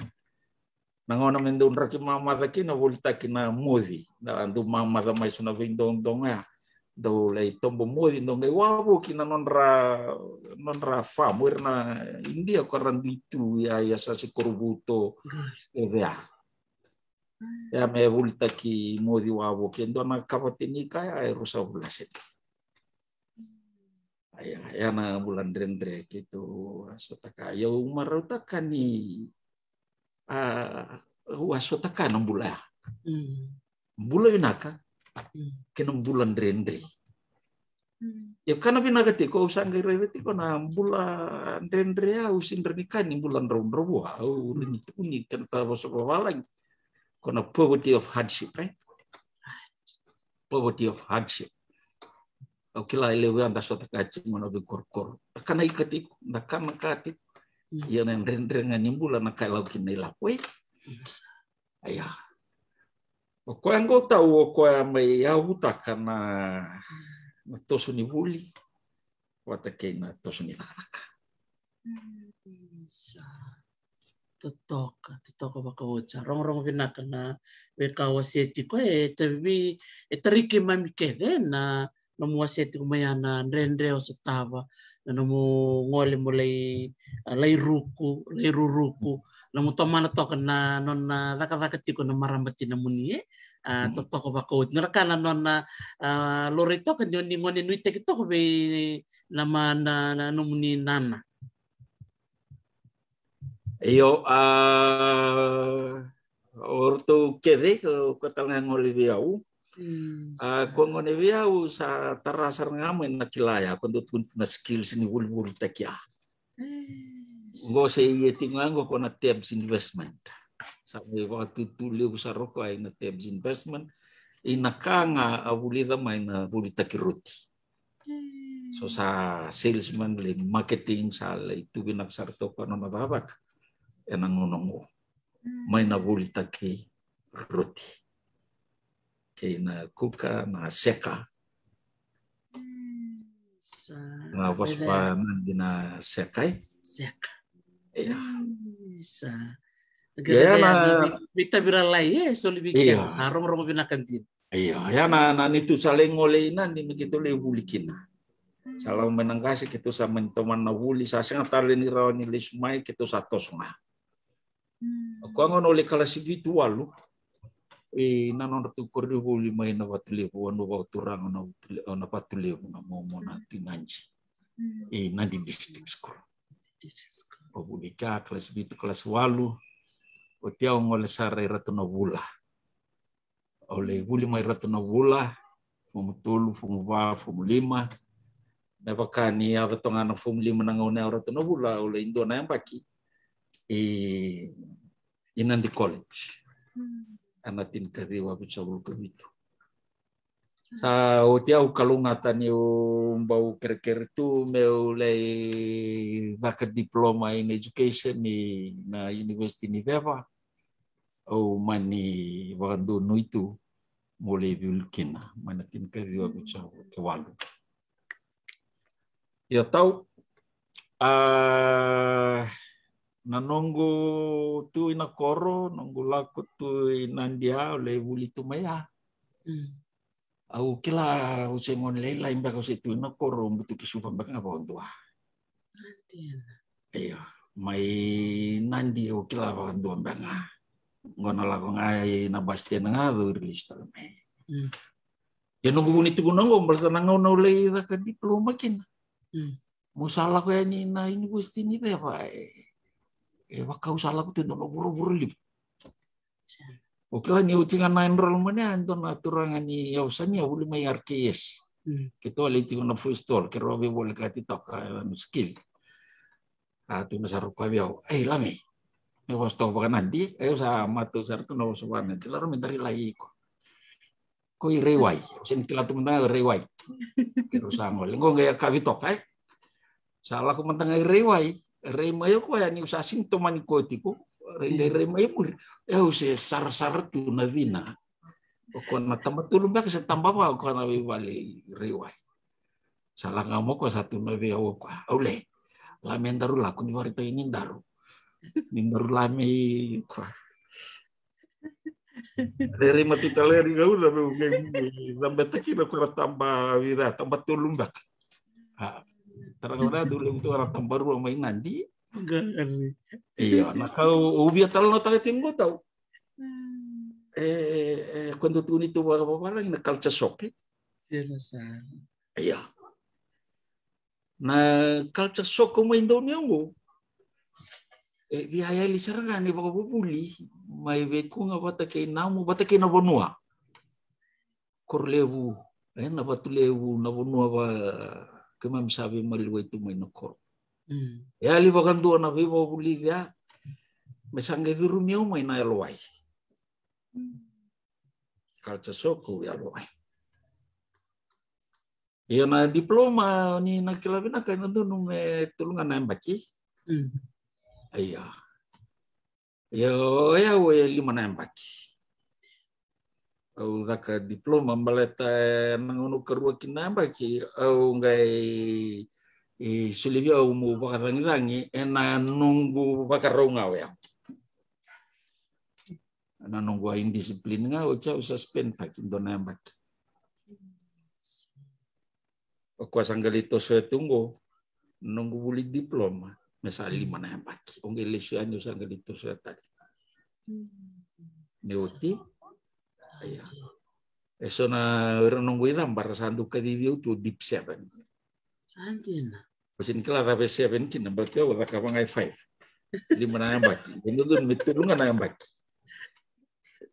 Na gauna me dau draki mamaca kina, volitaki na moci. Na dau mamaca mai so na veidogodogo ya, dau lai tobo moci, dau qai wavoki na nodra, nodra famu, ira na Idia ko ra dui tu ya, ya sa se Korovuto, e vea. Ya me volitaki moci wavoki, e dua na kava tini kaya, e rusa vula sete. Aya, ya na bula dredre keitou a sotaka. Ia au marautaka ni, a, au a sotaka na bula ya. Bula vinaka kei na bula dredre. Ia kana vinaka tiko, au sa qai raica tiko na bula dredre ya, au sidra ni ka ni bula dravudravua. Au rini tukuni kena ta vosa vavalagi. Ko na poverty of hardship, right? Poverty of hardship. Au kila e levu ya da sotaka tiko na veikorokoro. Da kana ika tiko, da kana ka tiko. Ia na dredre ga ni bula na ka e lako kina na ilavo, e? Aya. O koya qo tau, o koya mai yavutaka na, na toso ni vuli vata kei na toso ni cakacaka. Sa totoka, totoka vakaoti. Sa rogorogo vinaka na veika o wasea tiko, e tavi, e tarai keimami kece na nomu wasea tiko mai ya na dredre o sotava, na nomu gole mo lai, a, lai ruku, lai ruruku, nomu tomana toka na nona cakacaka tiko na marama tinamuni, e? A, totoka vakaoti. Nona ka na nona, a, laurai toka ni o ni gone nuitaki toka vei na ma, na, na nomuni nana. Io, a, o ratou kece, ko, ko tale ga gole vei au. A, ko gone vei au sa tara sara ga mai na kila ya, ko dau tukuni tu na skills ni volivolitaki ya. Qo se ia tiko ga qo ko na Tabs Investment. Sa mai vakatutu levu sara o koya ina Tabs Investment. Ina ka ga a vulica mai na volitaki roti. So sa salesman, lai marketing, sa lai tu vinaka sara toka na nona cakacaka ena gauna qo. Mai na volitaki roti kei na kuka, na seka. Sa na vosa va na dina seka, e? Seka. Ia. Sa. Ia, na vei, veitavira lai, e, soli vei keda, sa rogorogo vinaka dina. Ia, ia na, na nitu sa lai gole i Nadi me keitou lai vuli kina. Sa lako mai na qase, keitou sa mani tomana na vuli, sa sega tale ni rawa ni lesu mai, keitou sa toso ga. O koya gona o lai kalasi vitu walu. E, na nodratou koronivuli mai na Vatulevu, vanua vakaturaga na Vatulevu, na Vatulevu, na momo na Tui Nadi. E, Nadi District School. O vuli kea kalasi vitu, kalasi walu. Oti au gole sara i Ratu na Vula. Au lai vuli mai Ratu na Vula, fomu tolu, fomu va, fomu lima. Me vaka ni yaco toka ga na fomu lima na gauna ya o Ratu na Vula, au lai dua na yabaki i, i Nadi College. Ena tinikaciwa vitusagavulu ka vitu. Sa oti au kalougata niu bau kerekere tu meu lai caka diploma in education i na University ni Veva. au mani vakadonui tu mo lai vuli kina mai na tinikaciwa vitusagavulu ka walu. Ia tau, a, na noqu tu i na koro, noqu lako tu i Nadia, au lai vuli tu mai ya. Au kila au se gone lailai beka, au se tu i na koro, au butuki Suva beka ga vakadua. Io, mai Nadi au kila vakadua beka ga. Qo na lako ga i na bus stand ga, au release tale mai. Ia noqu vuni tukuna qo baleta na gauna au lai caka diploma kina, mo sa lako yani na university ni ceva, e, e vaka au sa lako tu e dua na vuravura levu. O kila ni oti ga na enrollment ya, e dua na turaga ni Yausani a vuli mai R K S. Keitou a lai tiko na first hall, keirau a veivolekati toka, e, na skill. A tukuna sara o koya vei au, "Ei, Lami, me vosa toka vaka Nadi." E, au sa matau sara tu na vosa vaka Nadi. "Lami, daru lai iko." Ko i Reiwai, au sega ni kila tu mada ga Reiwai. Keirau sa gole qo, qai yakavi toka, e. Sa lako mada ga i Reiwai, rei mai o koya ni au sa sega ni tomani koya tiko, rei, qai rei mai muri. E, au se sarasara tu na cina. O koya na taba tolu beka se taba va, o koya na veivale i Reiwai. Sa lako ga mai o koya, sa tukuna vei au o koya, "Au le, Lami, daru lako, ni vakaraitaki ni daru, ni daru Lami," o koya. Rerei matuta lagani gauna meu qai cabeta kina ko na taba vica, taba tolu beka. A, tara gauna dau levu tu na taba rua mai Nadi. Io, na ka au via talanoataka tiko qo tau, e, e, ko dau tukuni tu vakavavalagi na culture shock. Io. Na culture shock mai Donuya qo, e via yali sara ga ni vakavuvuli mai Vekuga vata kei Namu, vata kei na vanua. Korolevu, e, na Vatulevu, na vanua va keimami sa veimaliwai tu mai na koro. E yali vakadua na veivakavulici ya, me sa qai curumi au mai na yalowai. Culture shock, yalowai. Ia na diploma, ni na kila vinaka, e na donu me tolu ga na yabaki. Ia. Ia o yau e lima na yabaki. Au caka diploma baleta e na gauna au karua kina na yabaki, au qai, e, solia vei au meu vakacagicagi e na noqu vakarau ga o yau. Na noqu indiscipline ga, oti au suspend taki dua na yabaki. O koya sa qai lai tosoya tu qo, noqu vuli diploma, me sa lima na yabaki. Au qai lesu yani, au sa qai lai tosoya tale. Ni oti. Ia. E so na, era noqu icaba ra sa dau kacivi au tu o dip seven. Sa dina. Au sega ni kila cava e seven kina, baleta au cakava ga e five. Lima na yabaki. E dodonu me tolu ga na yabaki.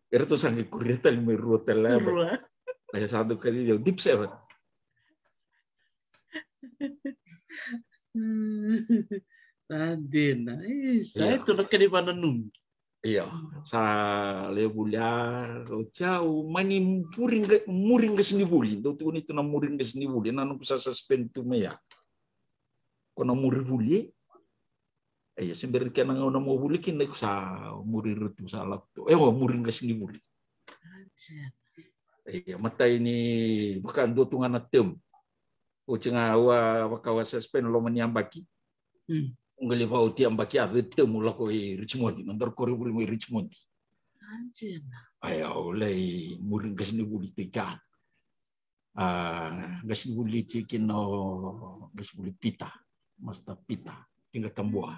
Eratou sa qai kuria tale me rua tale na yabaki. Rua. Ia sa dau kacivi au dip seven. Sa dina. Isa, ia. E tu na kena ivananumi. Ia, sa lai vuli a, oti au mani muri qa-, muri qasenivuli. Dau tukuni tu na muri qasenivuli, na noqu sa suspend tu mai ya. Ko na muri vuli. Ia, se bera ni kena gauna mo vuli kina, iko sa muri ira tu, sa lako tu. E, o muri qasenivuli. Ia, matai ni vakadua tu ga na term. Oti ga au a vaka au a suspend loma ni yabaki. Au qai lai vakaoti yabaki a third term, au lako i Richmond, na daru koronivuli mai Richmond. Ia, au lai muri qasenivuli tu i kea. A, qasenivuli tiko kina o qasenivuli Peter, Master Peter Tiqatabua.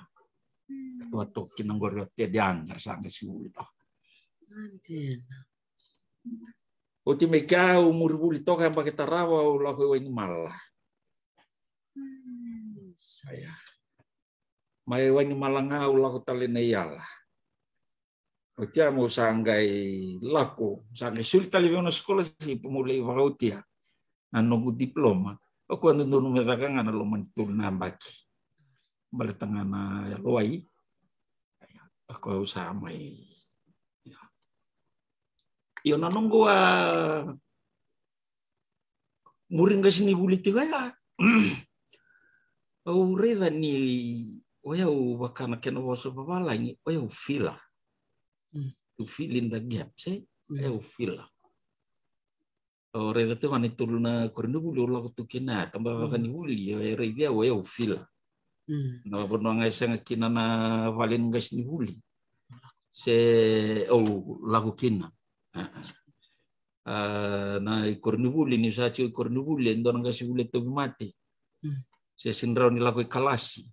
Tua toka kina qori o Ted Young, era sa qasenivuli toka. Oti mai kea au muri vuli toka, yabaki tarava au lako i Wainimala. Ia. Mai Wainimala ga au lako tale Naiyalau. Oti ya meu sa qai lako, sa qai soli tale vei au na scholarship meu lai vakaotia na noqu diploma. O koya dodonu me caka ga na loma ni tolu na yabaki. Baleta ga na yalowai. O koya au sa mai. Io, na noqu a muri qasenivuli tiko ya. Au raica ni o yau, vaka na kena vosa vavalagi, o yau fila. to fill in the gaps, e? Mm. E au fila. O raica tu ga na itolu na koronivuli au lako tu kina, tabacakacaka ni vuli, e raici au, e au fila. Mm. Na vanua ga e sega kina na vale ni qasenivuli, se au lako kina. A, a. A, na ikoronivuli, niu sa tiko ikoronivuli, e dua na qasenivuli e tauvimate. Mm. Se sega ni rawa ni lako i kalasi,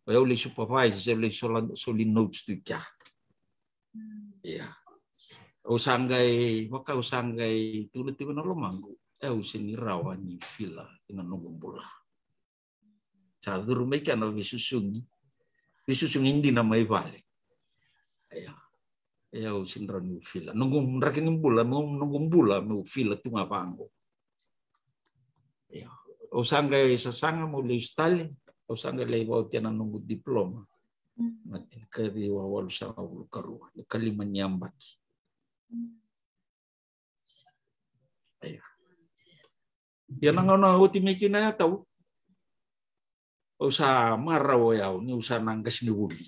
o yau lai supervise, se lai sola, soli notes tu i kea. Mm. Ia. Au sa qai, vaka au sa qai tukuna tiko na lomaqu, e au sega ni rawa ni fila ina noqu bula. Sa curu mai kea na veisusugi, veisusugi dina mai vale. Ia. E au sega ni rawa niu fila. Noqu draki ni bula, meu, noqu bula meu fila tu ga vaqo. Ia. Au sa qai sasaga meu lai usi tale, au sa qai lai vakaotia na noqu diploma. Mm. Na tinikaciwa walusagavulu karua, ikalima ni yabaki. Mm. Ia. Ia na gauna oti mai kina ya tau, au sa marau o yau niu sa na qasenivuli.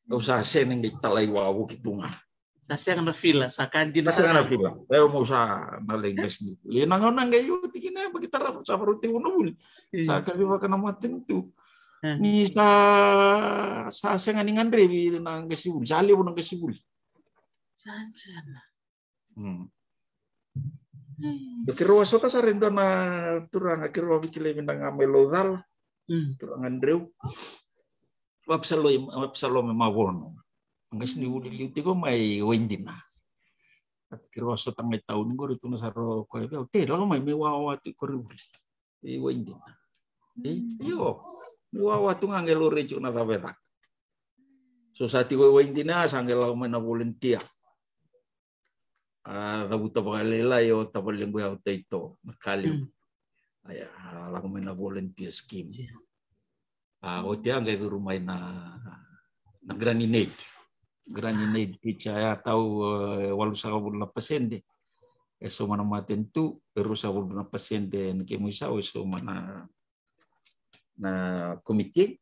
Au sa sega ni qai talai wavoki tu ga. Sa sega na fila, sa ka dina. Sa sega na fila. Au mau sa na lai qasenivuli. Ia na gauna qai oti kina ya, yabaki tarava, sa varau tekivu na vuli. Io. Sa kacivaka na matanitu. E. Ni sa, sa sega ni gadrevi na qasenivuli. Sa levu na qasenivuli. Sa sega. Mm. Keirau a sota sara e dua na turaga, keirau a veikilai vinaka ga mai Laucala. Mm. Turaga dreu. Vapsalome, Vapsalome Mavono. Qasenivuli liu tiko mai Waidina. Keirau a sota ga i tauni qori, tukuna sara o koya vei au, "Tei, lako mai, me wawa tu i koronivuli." I Waidina. E, io. Wawa tu ga, qai laurai tiko na cava e caka. So sa tiko i Waidina, sa qai lako mai na volunteer. A cavuta vakalailai o tavalequ ya o Taito, na Kaliu. Mm. Aya, a lako mai na volunteer scheme. Io. A, oti ya qai curu mai na, na grant in aid. Grant in aid teacher ya tau, e, walusagavulu na pasede e sauma na matanitu, e ruasagavulu na pasede na kemu isau e sauma na, na komiti.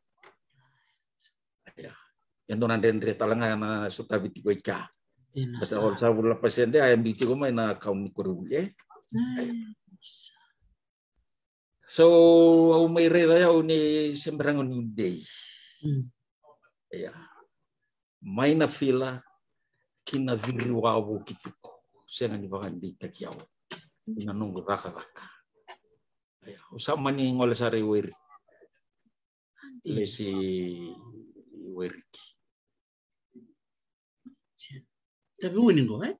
Ia. E dua na dredre tale ga na sotavi tiko i kea. Baleta walusagavulu na pasede a biu tiko mai na kauni ni koronivuli, e? Nice. So, au mai raica yau ni se bera ga niu dei. Mm. Ia. Mai na fila ki na ciri wavoki tiko. Sega ni vakadeitaki au ina noqu cakacaka. Ia. Au sa mani gole sara i Wairiki. Lesi i Wairiki. Taveuni qo, e?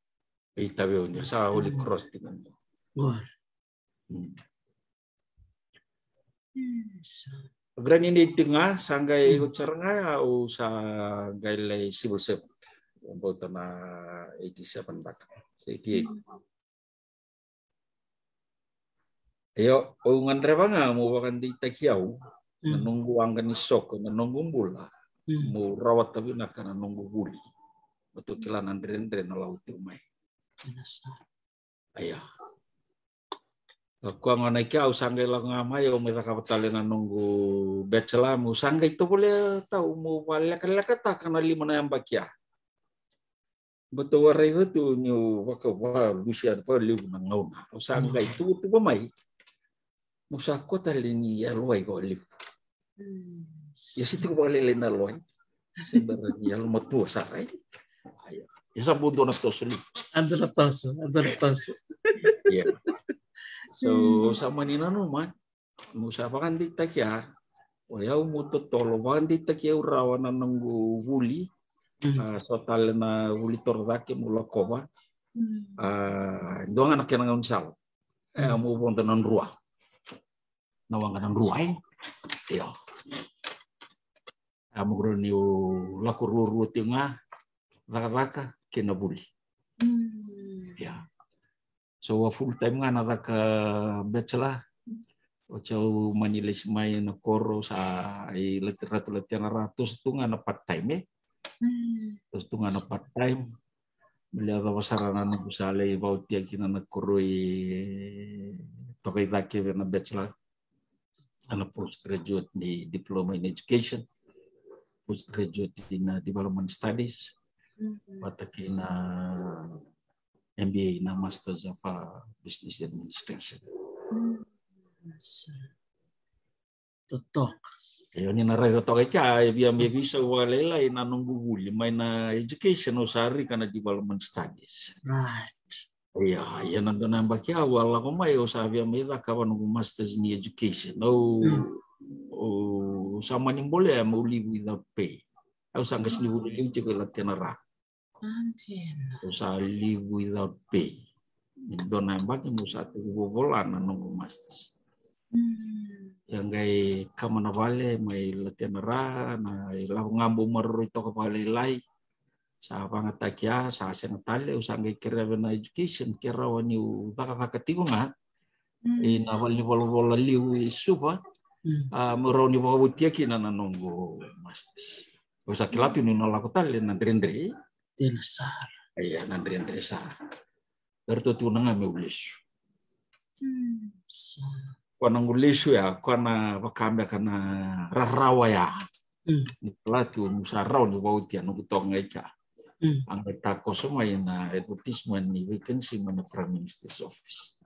I Taveuni, sa Holy Cross tiko qo. Qori. Mm. Grant in aid tiko ga, sa qai oti sara ga, au sa qai lai civil servant. About na eighty-seven beka, eighty-eight. Io, au gadreva ga mo vakadeitaki au na noqu waqa ni soko, na noqu bula, mo rawata vinaka na noqu vuli. Mo tou kila na dredre na lako tiko mai. Io. Ka koya gona i kea au sa qai lako ga mai, au mai cakava tale na noqu bachelor, mo sa qai tovolea tau mo vakalekalekataka na lima na yabaki ya. Baleta au a raica tu niu vakavalusia vakalevu na gauna. Au sa qai tuvatuva mai. Mo sa kua tale ni yalowai vakalevu. Ia se tiko vakalailai na yalowai. Se bera ni yalomatua sara, e? Io. Ia sa bau dua na toso levu. A dua na toso, a dua na toso. Ia. So, sa mani nanuma. Mo sa vakadeitaki ya, o yau mo totolo, vakadeitaki au rawa na noqu vuli, a, so tale na vuli torocake mo lakova. A, dua ga na kena gaunisala. E, mo vodo na Drua. Na waqa na Drua, e? Io. A, mo kuro niu lako ruarua tiko ga, cakacaka kei na vuli. Ia. So, a full time ga na caka bachelor. Oti au mani lesi mai na koro, sa i lati ratu lati na ra toso tu ga na part time, e? Toso tu ga na part time. Me lai yacova sara na noqu sa lai vakaotia kina na koro i toka i cake vei na bachelor. Ana postgraduate ni diploma in education, postgraduate in, uh, development studies. Vata kei na M B A, na Masters of, uh, Business Administration. Totoka. Io, ni na raica toka i kea, e via me veisau vakalailai na noqu vuli mai na education, au sa rika na development studies. Ia, ia na dua na yabaki au a lako mai, au sa via mai cakava noqu masters ni education. Au, au sa mani bolea meu leave without pay. Au sa qai sega ni vuli liu tiko i Latenara. Au sa leave without pay. Dua na yabaki meu sa tekivu vola na noqu masters. Ia qai kama na vale mai Latenara, na ilavo ga bau maroroi toka vakalailai. Sa vagataki, a sa sega tale, au sa qai kerea vei na education ke rawa niu cakacaka tiko ga ina vale ni volavola liu i Suva. A, meu rawa ni vakavotia kina na noqu masters. Au sa kila tu niu na lako tale na dredre. Dina sara. Ia, na dredre sara. Eratou tukuna ga meu lesu. Ko na noqu lesu ya, ko na vaka beka na rarawa ya. Ni kila tu niu sa rawa ni vakaotia noqu toka ga i kea. A qai takoso mai na advertisement ni vacancy mai na Prime Minister's Office.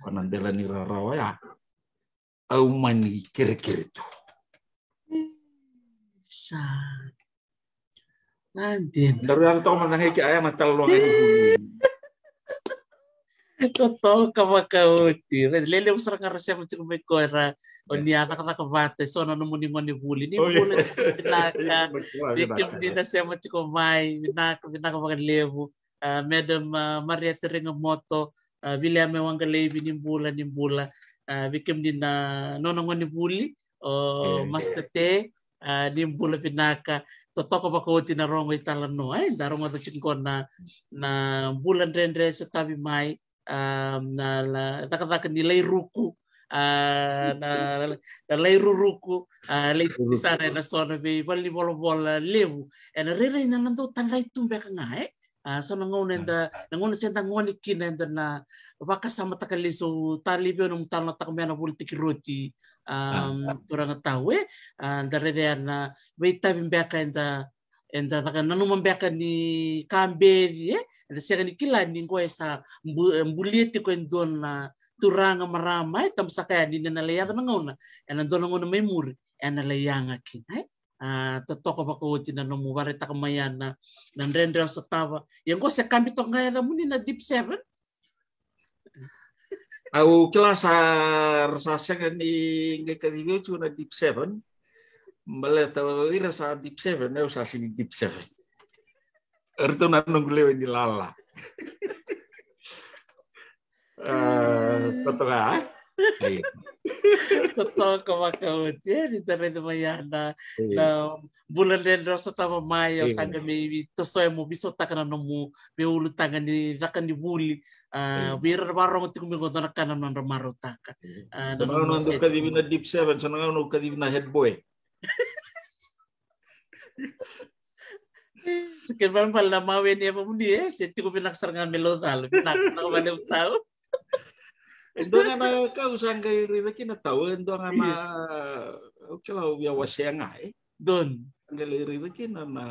Ko na dela ni rarawa ya. Au mani kerekere tu. Sa. Dina. Daru yaco toka mada ga i kea, aya na talanoa ga ni vuli. Totoka vakaoti. Lelevu sara ga ra sema tiko mai ko era, o ni a cakacaka vata, e so na nomuni gone vuli. Ni vula vinaka. Vei kemuni na sema tiko mai, vinaka, vinaka vakalevu. A, Madam, a, Marieta Regamoto, a, Viliame Waqaleivi, ni bula, ni bula. A, vei kemuni na nona gone vuli, o Master Te, a, ni bula vinaka. Totoka vakaoti na rogo i talanoa, e, da rogoca tiko qo na, na bula dredre sa tavi mai, a, na, na cakacaka ni lai ruku, a, na, na lai ruruku, a, lai sara ena so na veivalenivolavola levu. Ena rairai na, na dau tadrai tu beka ga, e? A, so na gauna eda, na gauna se da gone kina eda na vakasamataka lesu, au talei vei au na mutalanoataka mai na vuli tiki roti, a, turaga tau, e? A, da raica na veitavi beka eda, eda caka nanuma beka ni ka beci, e? Eda sega ni kila ni qo e sa bu-, e bulia tiko e dua na turaga marama, e, tabasaka yani ni na lai yaco na gauna, ena dua na gauna mai muri ena lai yaga kina, e? A, totoka vakaoti na nomu vakaraitaka mai ya na, na dredre o sotava. Ia qo se kabi toka ga yacamuni na Deep Seven. Au kila sa, ra sa sega ni qai kacivi au tiko na Deep Seven. Baleta o ira sa Deep Seven, au sa sega ni Deep Seven. Eratou na noqu lewe ni lala. A, totoka, e? Totoka vakaoti, e, ni da raica mai ya na, na bula dredre o sotava mai, au sa qai mai tosoya mo veisautaka na nomu veiulutaga ni caka ni vuli. A, vei ira ra vakarogo tiko mai qo, dua na ka na nodra marautaka. A, so na gauna dau kacivi na Deep Seven, so na gauna dau kacivi na Head Boy. Se kena ibalebale na mawe ni yavamuni, e, se tiko vinaka sara ga me laucalo, vinaka, vinaka vakalevu tau. E dua ga na ka au sa qai raica kina tau, e dua ga na, au kila au via wasea ga, e. Donu. Qai lai raica kina na,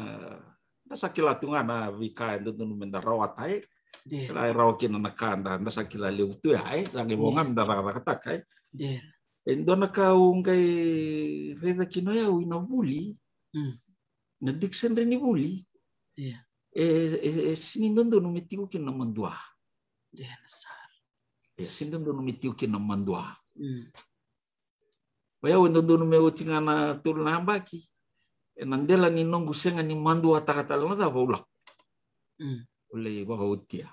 da sa kila tu ga na veika e dodonu me da rawata, e. Kila e rawa kina na ka da, da sa kila levu tu ya, e. Sa qai vo ga me da cakacakataka, e. E dua na ka au qai raica kina o yau ina vuli, na dictionary ni vuli. E, e, e sega ni dodonu me tiko kina na madua. Dina sara. E sega ni dodonu me tiko kina na madua. O yau e dodonu me oti ga na tolu na yabaki ena dela ni noqu sega ni maduataka tale na cava au lako. Au lai vakaotia.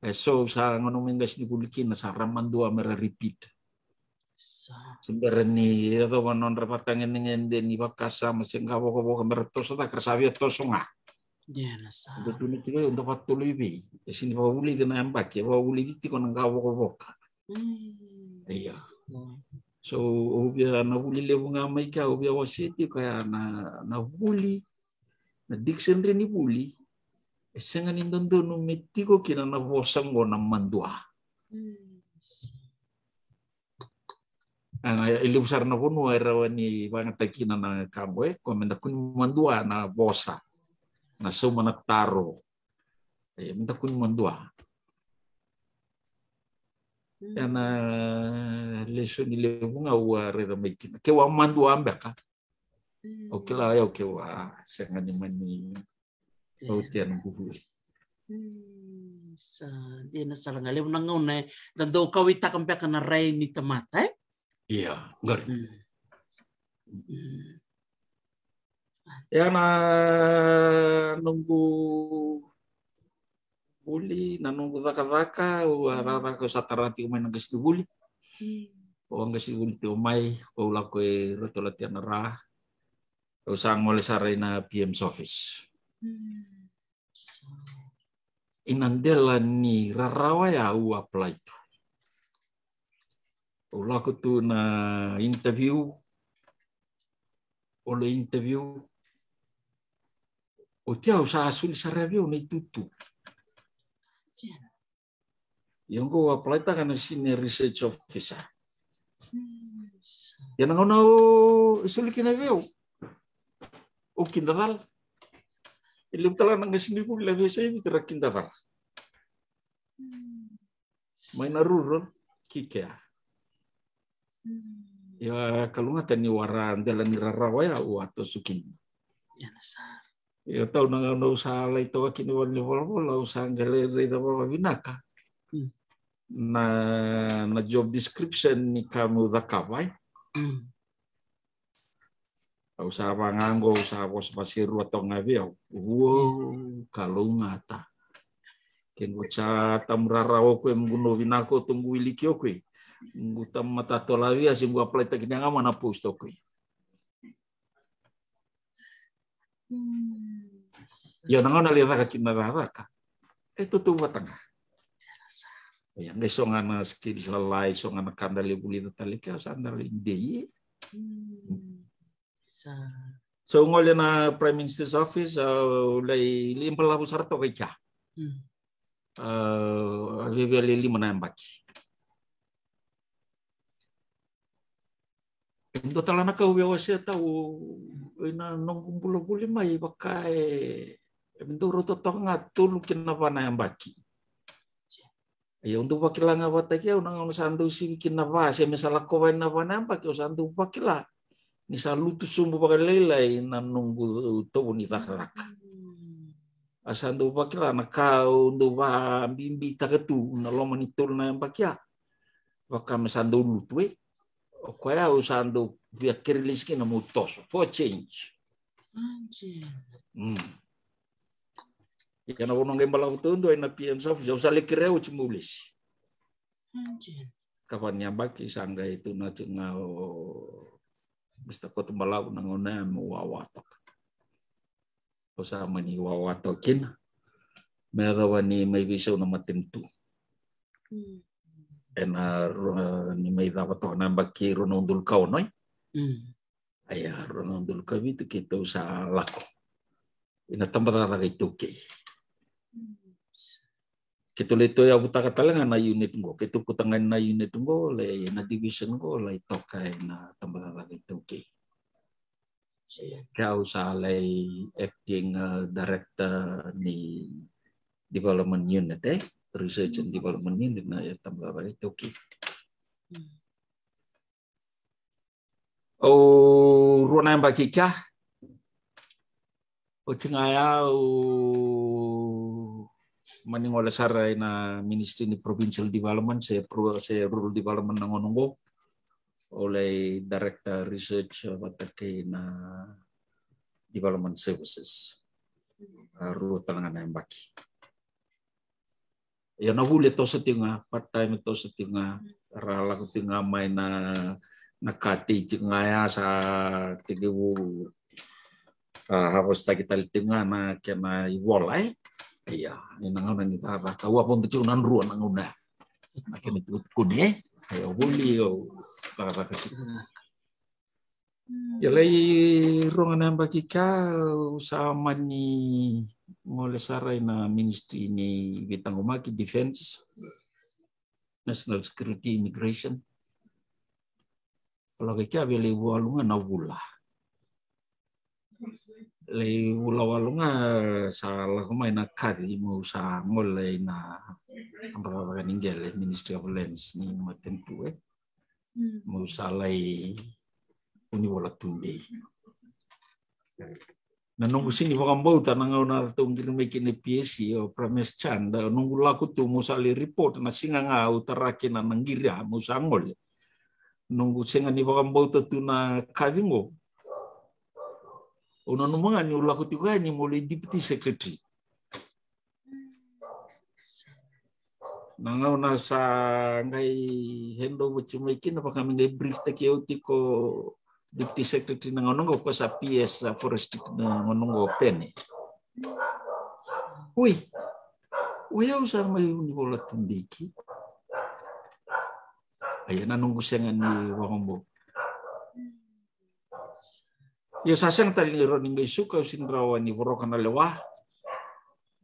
E so au sa gone mai qase ni vuli kina sa ra madua me ra repeat. Se bera ni yacova na nodra vatagedegede ni vakasama se qavokavoka me ra toso cake, ra sa via toso ga. Dina sara. Da tukuna tiko, da vakatoloi vei. E sega ni vakavulici na yabaki, e vakavulici tiko na qavokavoka. Ia. So au via, na vuli levu ga mai kea au via wasea tiko ya na, na vuli, na dictionary ni vuli. E sega ni dodonu me tiko kina na vosa qo na madua. Ana e levu sara na vanua e rawa ni vagataki kina na ka qo, e, ko me da kua ni madua na vosa, na sauma na taro. E, me da kua ni madua. Mm. Ena lesoni levu ga au a raica mai kina. Keu a madua beka. Mm. Au kila, au keu a sega ni mani, e, oti ena bubuli. Mm, sa dina sara ga, levu na gauna e da dau kauwaitaka beka na rai ni tamata, e? Ia, qori. Mm. Mm. Ia na noqu vuli, na noqu cakacaka, au a, mm, cakacaka, au sa tara tiko mai na qasenivuli. Mm. Au a qasenivuli tiko mai, au lako i Rotolatia na Ra. Au sa gole sara ina P M's office. Mm. Ina dela ni rarawa ya au apply tu. Au lako tu na interview. Au lai interview. Oti au sa soli sara vei au na itutu. Ia qo au apply taka na senior research officer. Ia na gauna au soli kina vei au, au kidacala. E levu tale ga na qasenivuli e veiyasai Viti ra kidacala. Mai na rural ki kea. Ia kalougata ni au a dela ni rarawa ya au a toso kina. Ia na sa. Ia tau na gauna au sa lai toka kina vale ni volavola, au sa qai lai raica vakavinaka, mm, na, na job description ni ka meu cakava, e. Mm. Au sa vaqo, au sa vosa vakaserua toka ga vei au. Uo, kalougata. Ke qu sa tamu rarawa o koya, mo qu novi na koto, qu wiliki o koya, qu tamu matata lavi a se qu apply taki ni a ga ma na post o koya. Mm. Ia na gauna lai caka kina na cakacaka, e tautauvata ga. Ia qai so ga na skills lalai, so ga na ka da lai vulica tale kea, au sa da lai dei. Mm. Sa. So au gole na Prime Minister's Office, au lai, lai balavu sara toka i kea. Mm. A, a viavia lai lima na yabaki. E dua tale na ka au via wasea tau ina noqu bula vuli mai, vaka e, e dau rauta toka ga tolu ki na va na yabaki. Ia au dau vakila ga vakataki au na gauna sa dau sivi ki na va, se me sa lako va ina va na yabaki, au sa dau vakila ni sa lutu sobu vakalailai na noqu tovo ni cakacaka. Mm. A sa dau vakila na ka au dau vakabibitaka tu na loma ni tolu na yabaki ya, vaka me sa dau lutu, e. O koya au sa dau via kere lesi kina meu toso for change. Change. Mm. Ia na vanua qai balavu taudua ina P M's office, au sa lai kerea oti meu lesi. Change. Ka va ni yabaki sa qai tukuna tiko ga o Mister Kotobalavu na gauna ya meu wawa toka. Au sa mani wawa toka kina me yacova ni mai veisau na matanitu. Mm. Ena rua, ni mai cava toka na yabaki rua na udolu ka ono, e? Mm. Ia rua na udolu ka vitu keitou sa lako ina tabacakacaka iTaukei. Mm. Keitou lai tauyavutaka tale ga na unit qo, keitou kauta ga na unit qo, lai na division qo lai toka ena tabacakacaka iTaukei. Ke au sa lai acting, uh, director ni development unit, e, research and development unit na tabacakacaka iTaukei. Mm. Au rua na yabaki kea. Oti ga ya au mani gole sara ina Ministry ni Provincial Development se pro-, se Rural Development na gauna qo. Au lai director research vata kei na development services. A, rua tale ga na yabaki. Ia na vuli e toso tiko ga, part time e toso tiko ga, ra lako tiko ga mai na, na ka tei tiko ga ya sa tekivu, a, harvest taki tale tiko ga na kena ivola, e. Ia, ena gauna ni cakacaka au a vodo tiko na drua na gauna ya. Na kena itukutukuni, e. Ia, vuli au cakacaka tiko. Ia lai rua ga na yabaki kea au sa mani gole sara ina Ministry ni Veitaqomaki, Defence, National Security, Immigration. Lako i kea vei lai vula walu ga na vula. Lai vula walu ga sa lako mai na kaci meu sa gole ina cakacaka ni qele Ministry of Lands ni matanitu e. Meu sa lai Vunivola Tudei. Na noqu sega ni vakabauta na gauna ratou qiri mai kina P S C o Prames Chanda, noqu lako tu meu sa lai report na siga ga au tara kina na qiri a meu sa gole. Noqu sega ni vakabauta tu na kaci qo. Au nanuma ga niu lako tiko yani meu lai deputy secretary. Na gauna sa qai hand over tiko mai kina vaka me qai brief taki au tiko deputy secretary na gauna qo ko sa P S a forestry na gauna qo Pene. Ui, ui au sa mai Vunivola Tudei. Ia na noqu sega ni vakabauta. Ia sa sega tale ni rawa ni qai suka, au sega ni rawa ni voroka na lewa.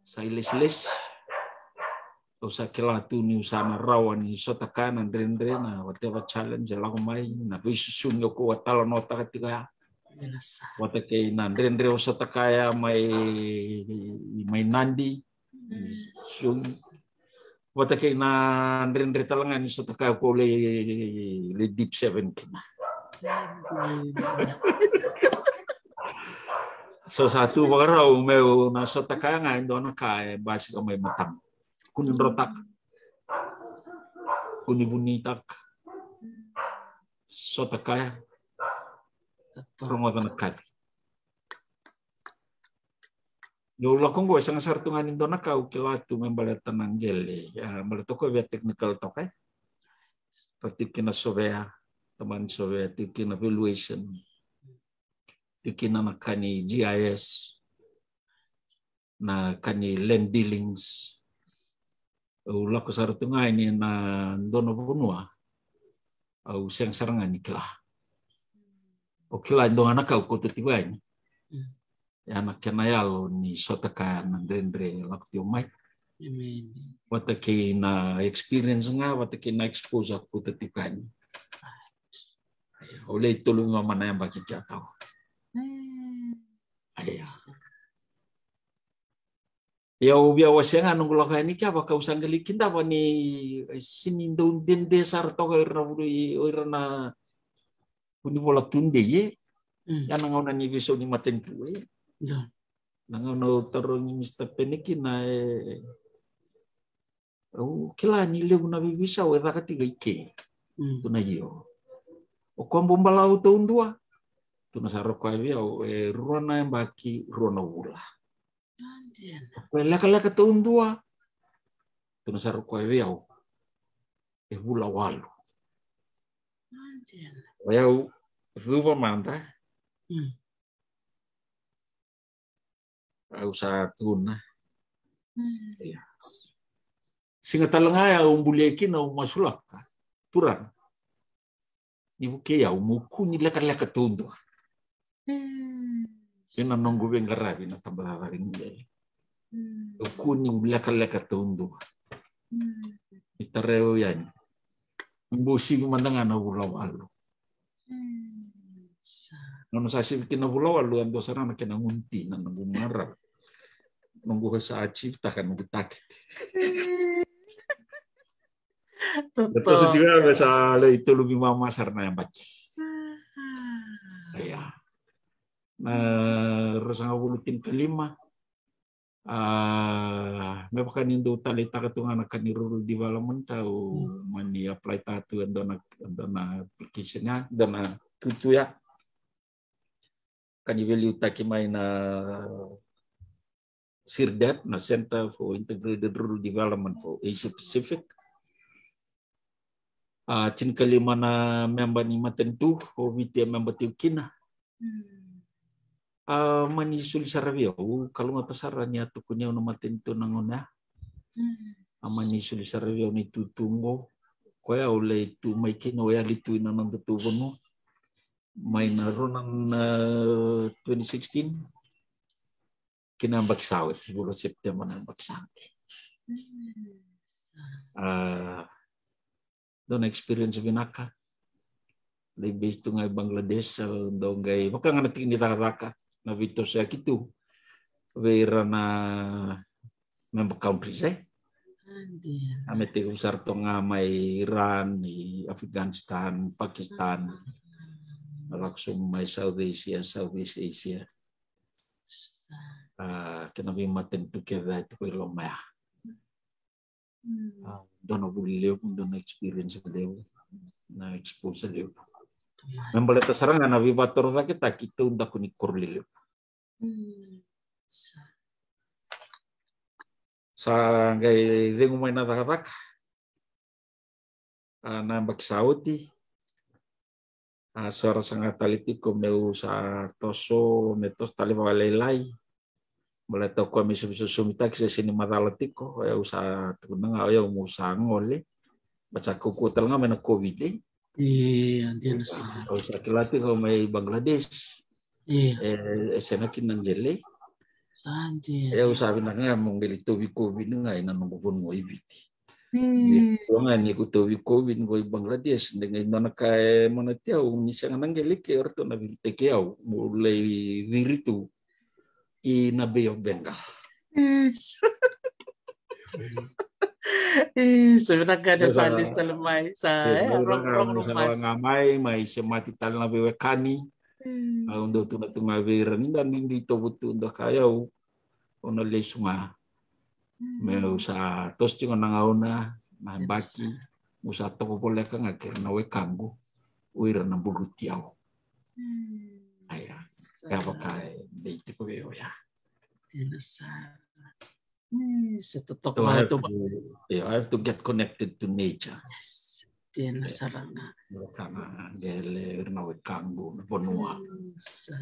Sa ilesilesi. Au sa kila tu niu sa na rawa ni sota kaya na dredre na whatever challenge e lako mai, na veisusu ni o kau a talanoataka tiko ya. Vata kei na dredre au sota kaya mai, mai Nadi. Vata kei na dredre tale ga ni sota kaya ko le, le deep seven kina. So sa tu vakarau meu na sota kaya ga e dua na ka e basika mai matamu. Kua ni drotaka. Kua ni vunitaka. Sota kaya. Rogoca na kaci. Niu lako qo e sega sara tu ga ni dua na ka au kila tu me baleta na qele. Baleta ko via technical toka e. Ra tiko kina sovea, tamani sovea, tiko kina valuation. Tiko kina na ka ni G I S, na ka ni land dealings. Au lako sara tu ga yani na dua na vanua au sega sara ga ni kila. Au kila e dua ga na ka au kauta tiko yani. Ia na kena yalo ni sota kaya na dredre lako tiko mai. Vata kei na experience ga, vata kei na exposure au kauta tiko yani. Au lai tolu vimama na yabaki kea tau. Ia au via wasea ga noqu lako yani kea vaka au sa qai kidava ni sega ni dau dede sara toka o ira na Vunivola Tudei e. Ia na gauna ni veisau ni matanitu e. Na gauna au tarogi Mister Pene kina e, au kila ni levu na veiveisau e caka tiko i ke. Tukuna io, o koya bau balavu taudua. Tukuna sara o koya vei au e rua na yabaki rua na vula. O koya lekaleka taudua. Tukuna sara o koya vei au e vula walu. O yau cuva mada. Au sa tukuna. Ia siga tale ga ya au bulia kina au masulaka. Turaga, ni vukei au meu kua ni lekaleka taudua. Ena noqu veiqaravi na tabacakacaka ni qele. Au kua ni lekaleka taudua. Ni tarai au yani. Bau sivi mada ga na vula walu. Nona sa sivi kina vula walu a dua sara na kena gunu ti na noqu marau. Noqu sa achieve taka noqu target. Toso tiko ya me sa lai tolu vimama sara na yabaki. Ia na ruasagavulu tinikalima. A me vaka ni dau taleitaka tu ga na ka ni rural development au mani apply taka tu e dua na, e dua na application ya, e dua na tutu ya. Ka ni veiliutaki mai na CIRDEP, na Center for Integrated Rural Development for Asia Pacific. A tinikalima na memba ni matanitu, o Viti e memba tiko kina. A mani soli sara vei au, kalougata sara ni a tukuni au na matanitu na gauna ya. A mani soli sara vei au na itutu oqo. Koya au lai tu mai kina, au yali tu ina nodatou vanua mai na rua na twenty sixteen. Kina yabaki sa oti, vula September na yabaki sa oti. A dua na experience vinaka. Dei base tu ga i Bangladesh, dou qai vaka ga na tiki ni cakacaka na veitosoyaki tu vei ira na member countries, e? A me tekivu sara toka ga mai Iran, i Afghanistan, Pakistan, na lako sobu mai South Asia, Southeast Asia. A, kena veimatanitu kece e tiko i loma ya. A, dua na vuli levu, dua na experience levu, na exposure levu. Me baleta sara ga na veivakatorocaketaki, tou daku ni koro lelevu. Sa qai cegu mai na cakacaka. A, na yabaki sa oti, a, so era saga tale tiko meu sa toso, me toso tale vakalailai. Baleta o koya me sosomitaki se sega ni macala tiko, o yau sa tukuna ga o yau meu sa gole. Baleta sa kaukauwa tale ga mai na COVID, e? Io, dina sara. Au sa kila tiko mai Bangladesh. Io. E, e sega kina na qele. Sa dina. E, au sa vinaka ga meu qai tauvi COVID ga ina noqu vanua i Viti. Io. Io ga ni ko tauvi COVID qo i Bangladesh, de qai dua na ka e manati au, ni sega na qele ke o ratou na viritaki au meu lai viri tu ina Bay of Bengal. Isa. Isa, vinaka ni sa lesu tale mai, sa, e, rogorogo mai. Sa mai, mai semati tale na veiwekani. Au dau tukuna tu ga vei ira ni da duidui tovo tu, da kaya au, au na lesu ga. Meu sa toso tiko na gauna, na yabaki, meu sa toka voleka ga kei ira na wekaqu, o ira na buluti au. Aya, e vaka e dei tiko vei au ya. Dina sara. Isa, totoka. So I have to, yeah, I have to get connected to nature. Yes. Dina sara ga. Vaka ga qele, ira na wekaqu, na vanua. Isa.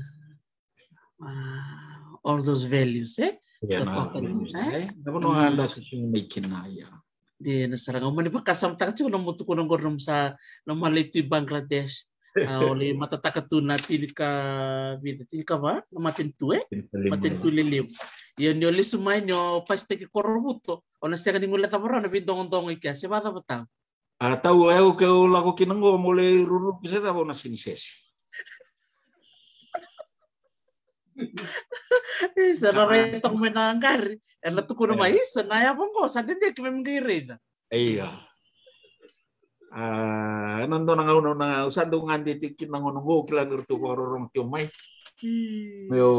Wow. All those values, e? Yeah, na values, e? Na vanua da susugi mai kina, yeah. Dina sara ga. Au mani vakasamataka tiko na nomu tukuna qori, nomu sa, nomu a lai tu i Bangladesh. A, o lai matataka tu na tinikavica, tinikava na matanitu, e? Matanitu lelevu. Ia ni o lesu mai, ni o pasitaki Korovuto, o na sega ni guilecava rawa na veidogodogo i kea, se vakacava tau? A, tau, e, au ke au lako kina qo meu lai ruruku se cava, au na sega ni sese. Isa, na rai toka mai na qari, ena tukuna mai, isa, na yava qo sa dede ki me qai raica. Ia. A, ena dua na gauna, na, au sa dau gade tiko kina na gauna qo, kila ni ratou vakarorogo tiko mai. Meu,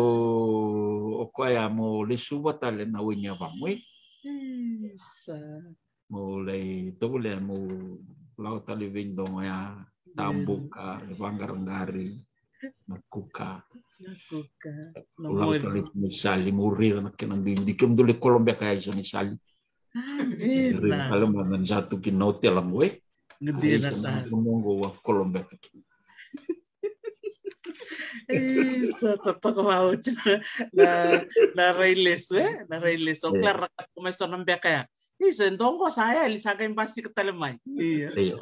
o koya meu lesuva tale na wai ni yavamu, e? Isa. Meu lai tovolea meu lako tale veidogo ya, tabuka, vaqaraqari, na kuka. Na kuka. Meu lako tale i so na isali, meu raica na kena duidui, kemudou lai kolo beka ya i so na isali. Raica tale mada ni sa tu kina na otela qo, e? Dina sara. Qo au a kolo beka kina. Isa, totoka vakaoti na, na, na rai lesu, e? Na rai lesu. Au kila ra ka tiko mai so na beka ya. Isa, e dua qo sa yali, sa qai basika tale mai. Io. Io.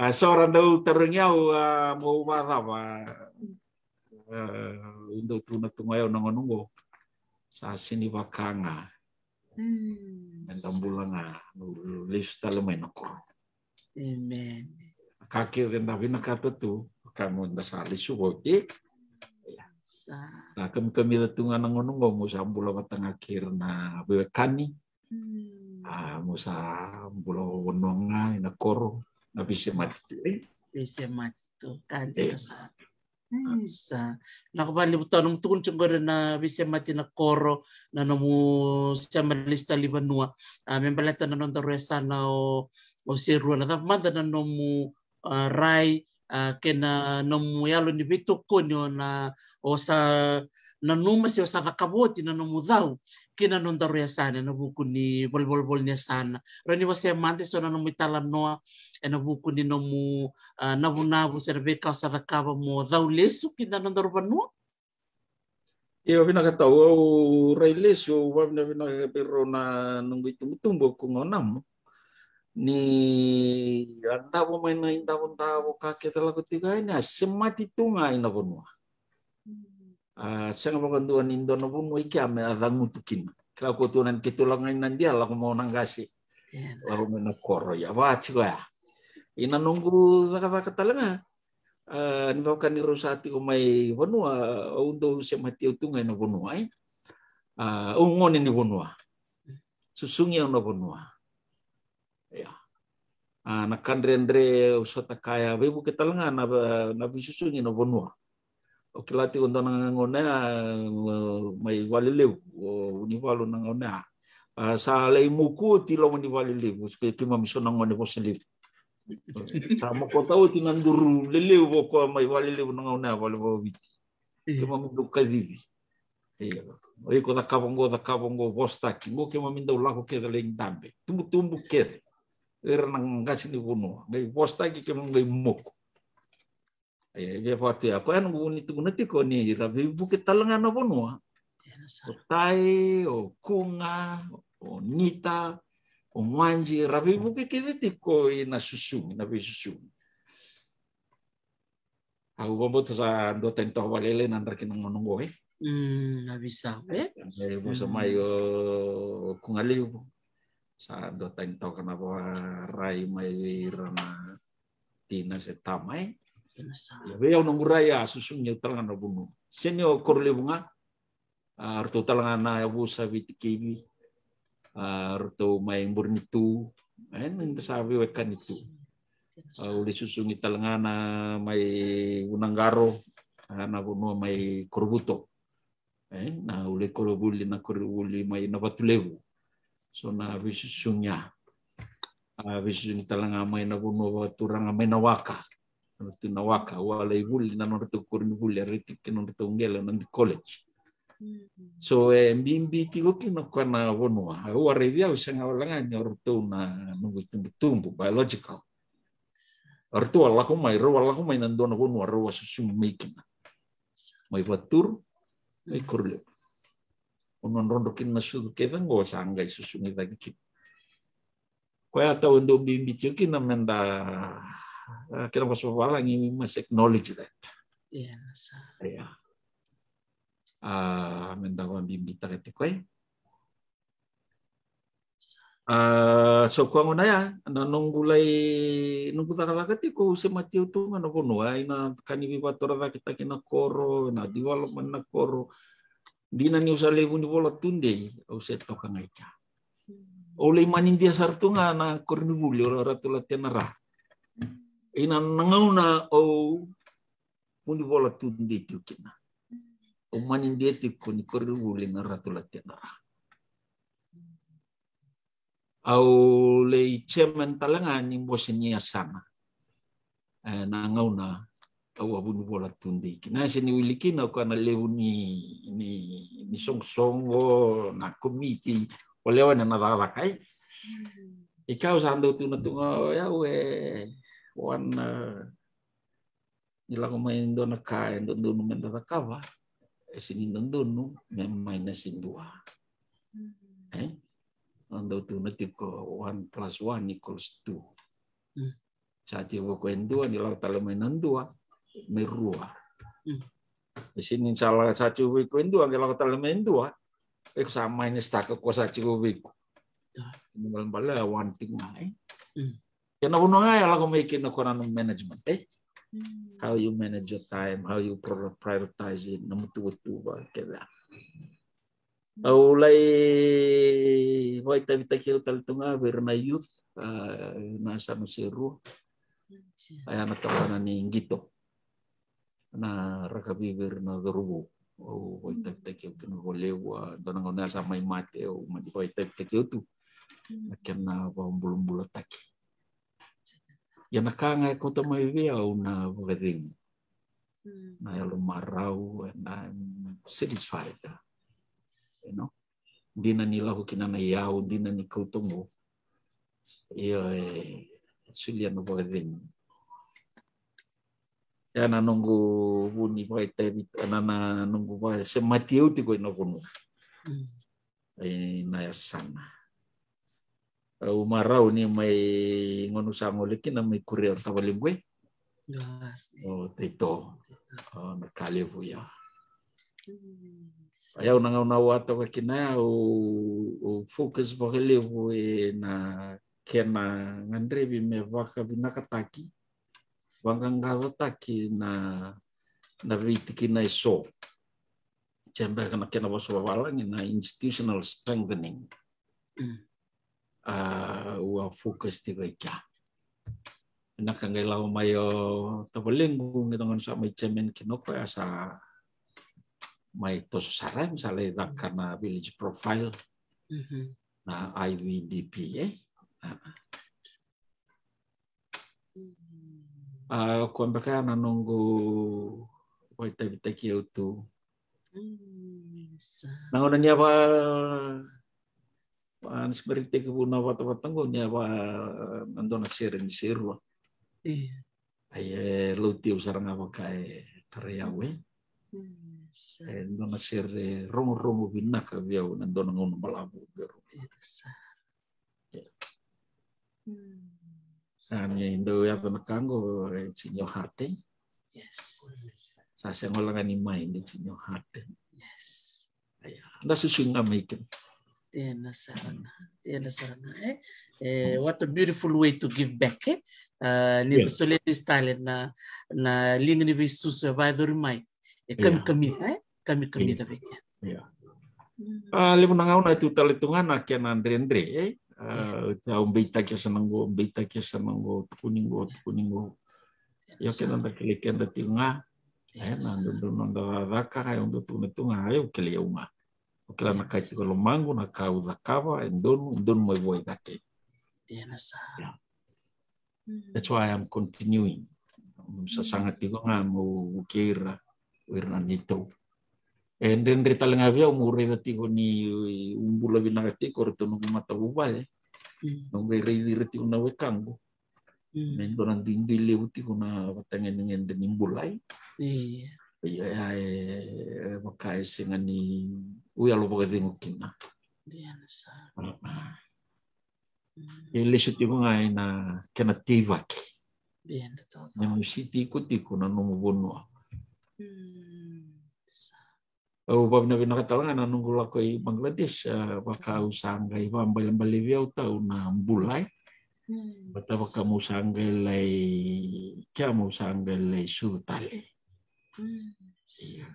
A, so ra dau tarogi au, a, meu vakacava. A, au dau tukuna tu ga o yau na gauna qo, sa sega ni vaka ga. Eda bula ga, meu lesu tale mai na koro. Amen. Ka kece eda vinakata tu, ka mo da sa lesu vauti. Sa. Sa kamikamica tu ga na gauna qo, mo sa bula vata ga kei ira na veiwekani. Mm. A, mo sa bula vanua ga ina koro, na veisemati tu, e? Veisemati tu, ka dina sara. Isa. Vinaka vakalevu tau nomu tukuna tiko qori na veisemati na koro, na nomu sema lesu tale i vanua. A, me baleta na nodaru yasana o, o Serua, na cava mada na nomu, a, rai, a, kei na nomu yalo ni veitokoni o na, o sa nanuma se o sa cakava oti na nomu cau ki na nodaru yasana ena vuku ni volivolivoli ni yasana. Rawa ni wasea mada e so na nomu italanoa ena vuku ni nomu, a, navunavu se na veika o sa cakava mo cau lesu ki na nodaru vanua? Io, vinaka tau, au rai lesu, au vavinavinaka vei rau na noqu itubutubu au ku gauna mo ni a davo mai na idavodavo ka kece lako tiko yani, a semati tu ga ina vanua. A, sega vakadua ni dua na vanua i kea me a cagutu kina. Kila ko tu na ni keitou lako ga i Nadia, lako mai na qase. Lako mai na koro, ia, vaka tiko ya. Ina noqu cakacaka tale ga, a, ni vaka ni rau sa tiko mai vanua, au dau semati au tu ga ina vanua, e. A, au gone ni vanua. Susugi au na vanua. Ia. A, na ka dredre au sota kaya, veivuke tale ga na, na veisusugi na vanua. O kila tiko dua na gauna ya, mai Valelevu, o Vunivalu na gauna ya. A, sa lai moku oti loma ni Valelevu, so keimami so na gone vosa levu. Sa mokota oti na duru lelevu o koya mai Valelevu na gauna ya, Valevaviti. Keimami dau kacivi. Ia. O iko cakava qo, cakava qo, vosataki. Qo keimami dau lako kece lai dabe. Tubutubu kece. Era na qase ni vanua. Qai vosataki keimami qai moku. E, via vatu ya. Koya noqu vu ni tukuna tiko ni ra veivuke tale ga na vanua. O Tai, o Kuga, o Nita, o Gwaji, ra veivuke kece tiko ina susugi, na veisusugi. Au vakabauta sa dua tani toka vakalailai na draki na gauna oqo, e? Mm, na veisau, e? E, vosa mai o Kuga Levu. Sa dua tani toka na vakarai mai vei ira na tina se tama, e? Ia vei au noqu rai a susugi au tale ga na vanua. Seni o Korolevu ga, a, ratou tale ga na yavusa Viti Kivi, a, ratou mai Burenitu, e, ni da sa veiwekani tu. A, au lai susugi tale ga na mai Vunaqaro, a, na vanua mai Korovuto. E, na, au lai koronivuli, na koronivuli mai Navatulevu. So na veisusugi ya. A, veisusugi tale ga mai na vanua vakaturaga mai Nawaka. Na tu Nawaka, au a lai vuli na nodratou koronivuli, a raici kina nodratou qele na Nadi College. So e bibi tiko kina o koya na vanua. Au a raici au sega wale ga ni o ratou na noqu itubutubu, biological. O ratou a lako mai, rau a lako mai na dua na vanua rau a susugi mai kina. Mai Vaturu, mai Korolevu. O na drodro kina na sucu kece qo sa qai susugi cake kina. Koya tau e dau bibi tiko kina meda, a, kena vosa vavalagi, we must acknowledge that. Ia, sa. Ia. A, meda vakabibitaka tiko, e. A, so koya gona ya, na noqu lai, noqu cakacaka tiko, au semati au tu ga na vanua, ina ka ni veivakatorocaketaki na koro, na development na koro. Dina niu sa lai Vunivola Tudei, au se toka ga i kea. Au lai manidia sara tu ga na koronivuli o Ratu Latenara. Ina na gauna au Vunivola Tudei tiko kina. Au manidia tiko ni koronivuli na Ratu Latenara. Au lai chairman tale ga ni bose ni yasana. E, na gauna au a Vunivola Tudei kina. E sega ni wili kina o koya na levu ni, ni, ni soqosoqo, na komiti, o lewe na cakacaka, e. I kau sa dau tu na tu ga o yau e wan, e, ni lako mai e dua na ka e dodonu meda cakava, e sega ni dodonu me minus e dua. E? O dau tu na tiko one plus one equals two. Sa tiko vei iko e dua, ni lako tale mai na dua, me rua. E sega ni sa lako, sa tiko vei iko e dua, qai lako tale mai e dua, e ko sa minus taka ko sa tiko vei iko. Ni balebale a one tiko ga, e? Ia na vanua ga ya lako mai kina ko na nomu management, e? How you manage your time, how you pro-, prioritize it, na mutuvatuva kece. Au lai vakaitavitaki au tale tu ga vei ira na youth, a, na yasana se rua. A, ya na tabana ni qito. Na rakavi vei ira na cauravou. Au vakaitavitaki au kina vakalevu, a, dua na gauna ya sa mai mate, au mani vakaitavitaki au tu. Na kena vakabulabulataki. Ia na ka ga e kauta mai vei au na vakacegu. Na yalo marau, and I'm satisfied. You know? Dina ni lako kina na iyau, dina ni kauta qo. Ia, e, solia na vakacegu. Ia na noqu vu ni vakaitavi, na, na noqu vakasemati au tiko ina vanua. E, na yasana. Au marau ni mai gauna sa gole kina mai kuria o tavalequ, e. O Taito. O na ka levu ya. Ia au na gauna au a toka kina ya, au, au focus vakalevu e na kena gadrevi me vakavinakataki, vaqaqacotaki na, na veitikina eso. Se beka na kena vosa vavalagi na institutional strengthening. Mm. A, au a focus tiko i kea. Na ka qai lako mai o tavalequ, qai toka sa mai chairman kina o koya, sa mai toso sara, sa lai caka na village profile, mhm, na I V D P, e? A, o koya beka ya na noqu vakaitavitaki au tu. Mm, sa. Na gauna ni a va, a, ni se bera ni tekivu na vatavata qo, ni a va, na dua na sere ni Serua. Io. Ai, e lauti au sara ga vaka e tarai au, e. Mm, sa. E dua na sere rogorogo vinaka vei au, na dua na gauna balavu vei au. Io, sa. Mm. A, ni dau yaco na ka qo, e, it's in your heart, e? Yes. Sa sega wale ga ni mind, it's in your heart, e? Yes. Aya, da susu ga mai kina. Tena sara ga, tena sara ga, e? E, what a beautiful way to give back, e? A, ni da solia lesu tale na, na liga ni veisusu e vakayacori mai. E kamikamica, e? Kamikamica vei keda. Ia. Mm. A, levu na gauna e tu tale tu ga na kena dredre, e? A, au beitaki e sa na qo, beitaki e sa na qo, tukuni qo, tukuni qo. Ia keda da kilai keda tiko ga. E, na dodonu noda cakacaka, e, au dau tukuna tu ga, e, au kilai au ga. Au kila na ka e tiko e lomaqu, na ka au cakava, e donu, e donu mai vua i cake. Tena sara. Ia. Mm. That's why I'm continuing. Au sasaga tiko ga meu vukei ira, o ira na neitou. E dredre tale ga vei au meu raica tiko ni, e, au bula vinaka tiko, o ratou noqu matavuvale. Mm. Au qai raici ira tiko na wekaqu. Mm. Me dua na duidui levu tiko na vatagedegede ni bula, e? Io. Ia, e, e vaka e sega ni, au yalo vakacegu kina. Ia, na sa. A, a. Mm. E lesu tiko ga ena kena teivaki. Ia, na taucoko. Me musuki tiko tiko na nomu vanua. Mm, sa. Au vakavinavinaka tale ga na noqu lako i Bangladesh, a, vaka au sa qai vakabalebale vei au tau na bula, e. Mm. Vata vaka meu sa qai lai, kea meu sa qai lai sucu tale. Mm. Ia.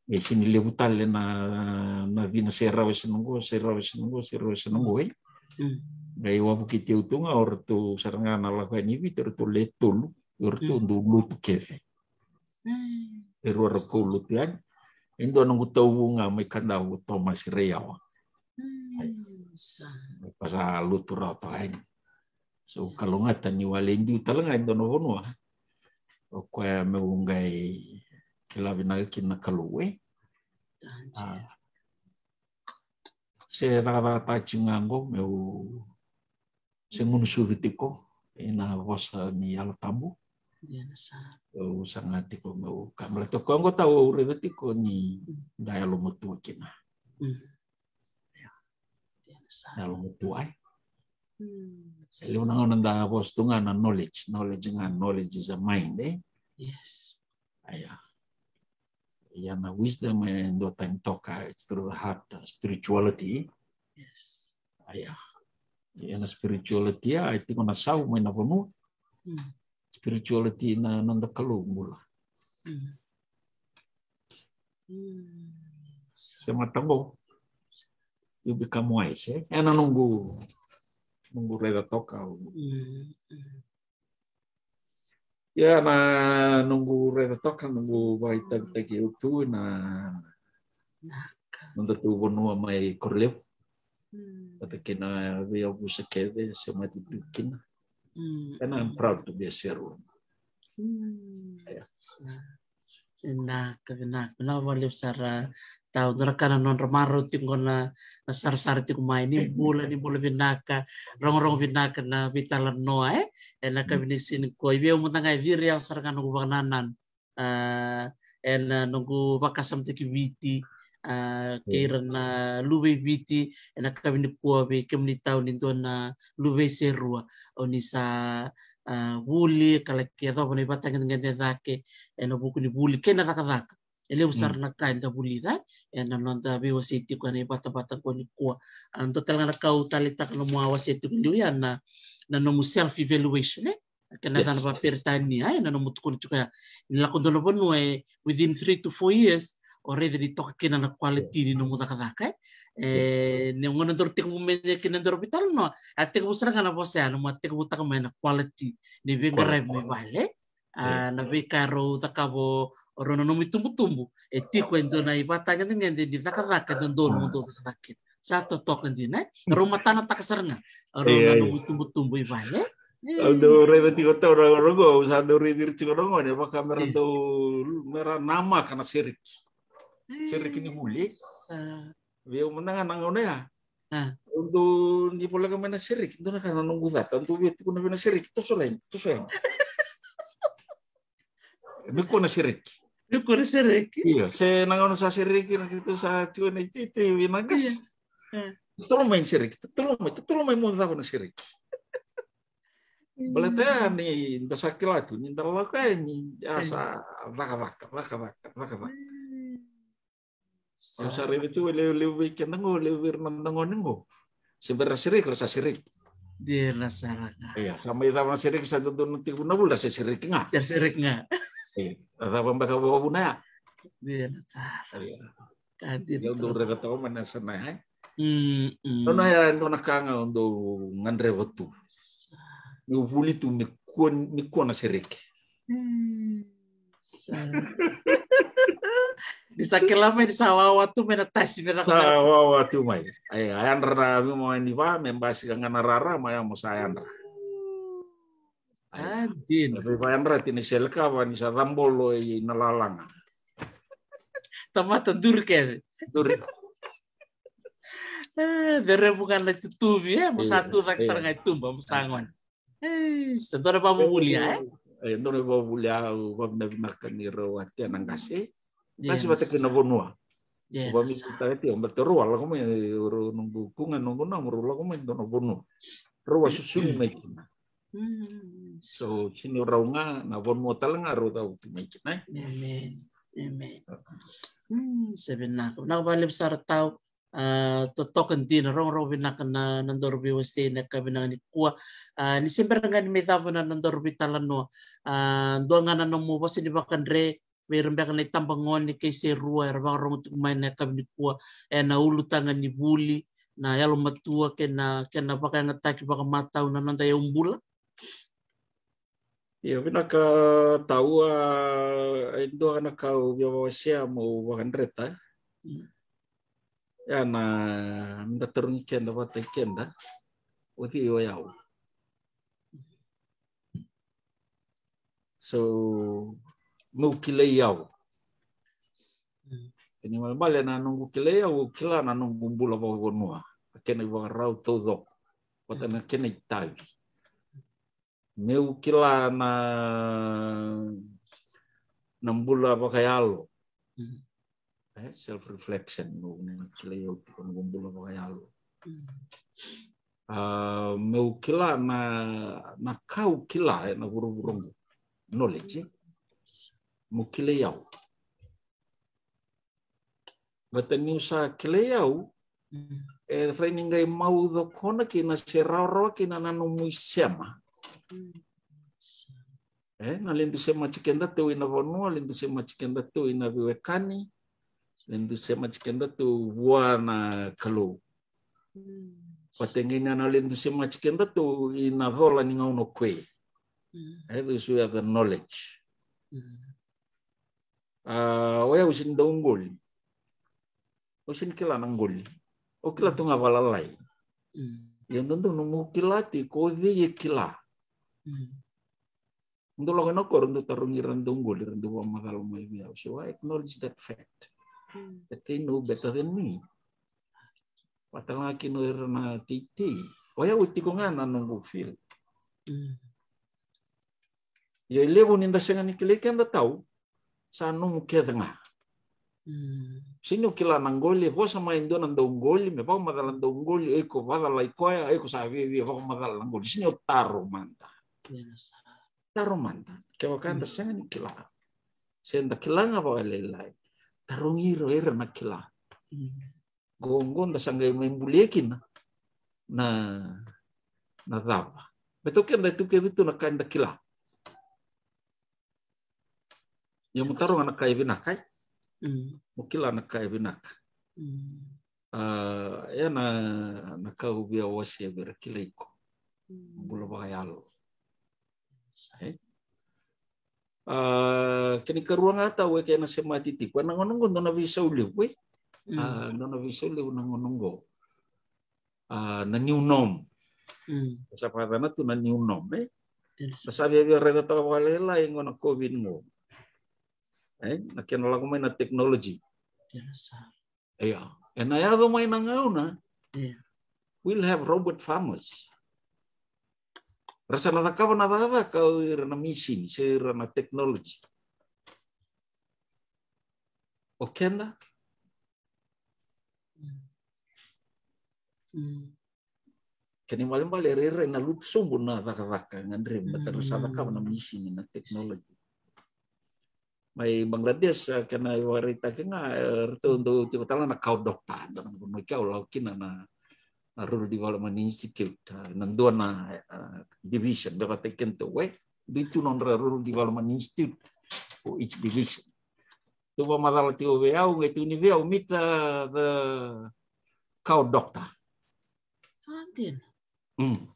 E sega ni levu tale na, na cina se rawa e sa na qo, se rawa e sa na qo, se rawa e sa na qo, e. Mm. Qai wavokiti au tu ga, o ratou sara ga na lako yani i Viti, o ratou le tolu, o ratou dau lotu kece. Mm. E rua rau kau lotu yani. E dua noqu tauvu ga mai Kadavu, Thomas Raiawa. Mm, sa. Ka sa lotu rawa toka yani. So, kalougata niu a lai biu tale ga e dua na vanua. O koya meu qai kila vinaka kina na Kalou, e. A. Se cakacakataka tiko ga qo meu se gunu sucu tiko ena vosa ni Yalo Tabu. Ia, na sa. Au saga tiko meu ka baleta o koya qo tau au raica tiko ni da yalomatua kina. Mm. Ia, na sa. Yalomatua, e. Mm, sa. E levu na gauna da vosa tu ga na knowledge. Knowledge ga, knowledge is a mind, e? Yes. Aya. Ia na wisdom e duatani toka, it's through the heart, uh, spirituality. Yes. Aya. Ia na spirituality, a, e tiko na sau mai na vanua. Mm. Spirituality na noda Kalou bula. Mm. Mm. Se mata qo, you become wise, e? E na noqu, noqu raica toka. Mm, mm. Ia na noqu raica toka, noqu vakaitavitaki au tu na nodatou vanua mai Korolevu. Mm. Vata kei na veiyavusa kece semati tu kina. Mm. And I'm proud to be a Seru. Mm. Ia. Sa. Vinaka, vinaka, vinaka vakalevu sara. Tau dua na ka na nodra marau tiko na, na sarasara tiko mai ni bula, ni bula vinaka, rogorogo vinaka na veitalanoa, e? E na ka vinaka sini ko i vei au mada ga e viri au sara ga noqu vakanananu. A, e na noqu vakasamataki Viti, a, kei ira na luve i Viti, e na ka vinaka vei kemuni tau ni dua na luve i Serua. O ni sa, a, vuli, ka laki yacova na ivakatagedegede cake, e na vuku ni vuli kei na cakacaka. E levu sara na ka eda vulica ena noda veiwasei tiko ena ivatavata qo nikua. A dua tale ga na ka au taleitaka nomu a wasea tiko liu ya na, na nomu self evaluation, e? Kena yacana vaperitania, e, na nomu tukuna tiko ya. Ni lako dua na vanua, e, within three to four years, o raica ni toka kina na quality ni nomu cakacaka, e. E, ni gauna daru tekivu mai kina daru veitalanoa, a tekivu sara ga na vosa ya, nomu a tekivutaka mai na quality ni veiqaravi mai vale. A, na veika rau cakava o rau na nomu itubutubu. E tiko e dua na ivakatagedegede ni cakacaka e dodonu mo dau cakacaka kina. Sa totoka dina, e? Rau matanataka sara ga o rau na nomu itubutubu i vale. Au dau raica tiko tau na rogo, au sa dau raici ira tiko na gone, vaka mera dau, mera namaka na sereki. Sereki ni vuli. Sa. Vei au mada ga na gauna ya. A. Au dau ni voleka mai na sereki, dua na ka na noqu cata, au dau via tukuna vei na sereki, toso lai, toso yani. Me kua na sereki. Me kua na sereki. Io, se na gauna sa sereki, na keitou sa tiko na iteitei vei na qase. Io. A. Totolo mai na sereki, totolo mai, totolo mai mo cava na sereki. Baleta ya ni da sa kila tu, ni da lako yani, ya sa cakacaka, cakacaka, cakacaka. Au sa raica tu e levu, levu vei keda qo, levu vei ira na noda gone qo. Se bera na sereki, ra sa sereki. Dina sara ga. Ia, sa mai cava na sereki, sa dodonu tiko na vula, se sereki ga. Se sereki ga. Ia, a cava beka vakavuna ya. Dina sara. Ia. Ka dina. Ia, au dau raica toka mai na yasana ya, e? Mm, mm. Nona ya, nona ka ga au dau gadreva tu. Sa. Meu vuli tu me kua, me kua na sereki. Mm. Sa. Ni sa kila mai ni sa wawa tu mai na tasi me caka. Sa wawa tu mai. Ai, a yadra na vimau ni va me basika ga na rara mai amo sa yadra. Ai, a, dina. Vei va yadra ti ni selekava ni sa cabolo i na lalaga. Tamata duri kece. Duri. E, cerevu ga na itutuvi, e, mo sa tu cake sara ga i tuba, mo sa gone. E, sa dua na vavuvuli ya, e? E, dua na vavuvuli ya, au vavinavinaka ni rau a tea na qase. Qase vata kei na vanua. Vavinavinaka tiko, baleta rau a lako mai, rau noqu kuga, noqu nau, rau lako mai dua na vanua. Rau a susugi mai kina. Mm. So, kina rau ga, na vanua tale ga, rau cavuti mai kina, e? Amen. Amen. Mm, sa vinaka. Vinaka vakalevu sara tau. A, totoka dina, rogorogo vinaka na, na daru veiwasei na ka vinaka nikua. A, ni se bera ga ni mai cava na, na daru veitalanoa. A, dua ga na nomu vosa ni vakadre vei ira beka na itabagone kei se rua era vakarogo tiko mai na yakavi nikua ena ulutaga ni vuli, na yalomatua kei na, kei na vakayagataki vakamatau na noda yaubula. Ia, vinaka tau, a, e dua na ka au via wasea mo vakadreta. Mm. Ia na, da tarogi keda vata i keda, o cei o yau? So, meu kilai au. Mm. Kena ibalebale na noqu kilai au, au kila na noqu bula vakavanua. Kena ivakarau taucoko. Vata na kena itavi. Meu kila na, na bula vakayalo. Mm. E, self reflection, meu na kilai au tiko na bula vakayalo. Mm. A, meu kila na, na ka au kila ena vuravura qo. Knowledge, e? Meu kilai au. Vata niu sa kilai au, mm, e rai ni qai mau cokona kina se rawarawa kina na nomu isema. Mm. E, na ledu semati kedatou ina vanua, ledu semati kedatou ina veiwekani, ledu semati kedatou vua na Kalou. Mm. Vata kei na ledu semati kedatou ina cola ni gauna o koya. Mm. E, those who have the knowledge. Mm. A, o yau sini dau qoli. Au sini kila na qoli. Au kila tu ga valalai. Mm. Ia dodonu meu kila tiko o cei e kila. Mm. Dau lako ina koro, dau tarogi ira na dau qoli, ra dau vakamacala mai vei au. So I acknowledge that fact. Mm. That they know better than me. Vata ga kina o ira na teitei. O yau e tiko ga na noqu field. Mm. Ia e levu ni da sega ni kilai keda tau, sa nomu kece ga. Mm. Sini o kila na qoli, e vosa mai e dua na dau qoli, me vakamacala na dau qoli, o iko vakacalai koya, o iko sa viavia vakamacala na qoli. Sini o taro mada. Ia na sa. Taro mada. Kevaka da sega ni kila. Se da kila ga vakalailai. Tarogi ira o ira na kila. Qo, qo da sa qai mai bulia kina na, na cava. Baleta o keda e tu kece tu na ka eda kila. Ia mo taroga na ka e vinaka, e? Mo kila na ka e vinaka. A, ia na, na ka au via wasea vei ira kilai iko. Bula vakayalo. E? A, kena ikarua ga tau e kena semati tiko. E na gauna qo dua na veisau levu, e? A, dua na veisau levu na gauna qo. A, na new norm. Sa vakacana tu na new norm, e? Da sa via via raica toka vakalailai qo na COVID qo. E? Na kena lako mai na technology. Ia, e na yaco mai na gauna. We'll have robot farmers. Ra sa na cakava na cakacaka o ira na misini, se ira na technology. O keda. Kena ibalebale e rairai na lutu sobu na cakacaka, gadrevi, baleta ra sa cakava na misini, na technology. Mai Bangladesh, a, kena ivakaraitaki ga, e, ratou dau tiko tale na cow doctor, da na vanua kea au lako kina na, na Rural Development Institute, a, na dua na, a, division, da vata kena tou, e, dui tu nodra Rural Development Institute for each division. Tou vakamacala tiko vei au, qai tukuni vei au, meet the, the cow doctor. A, dina. Mm.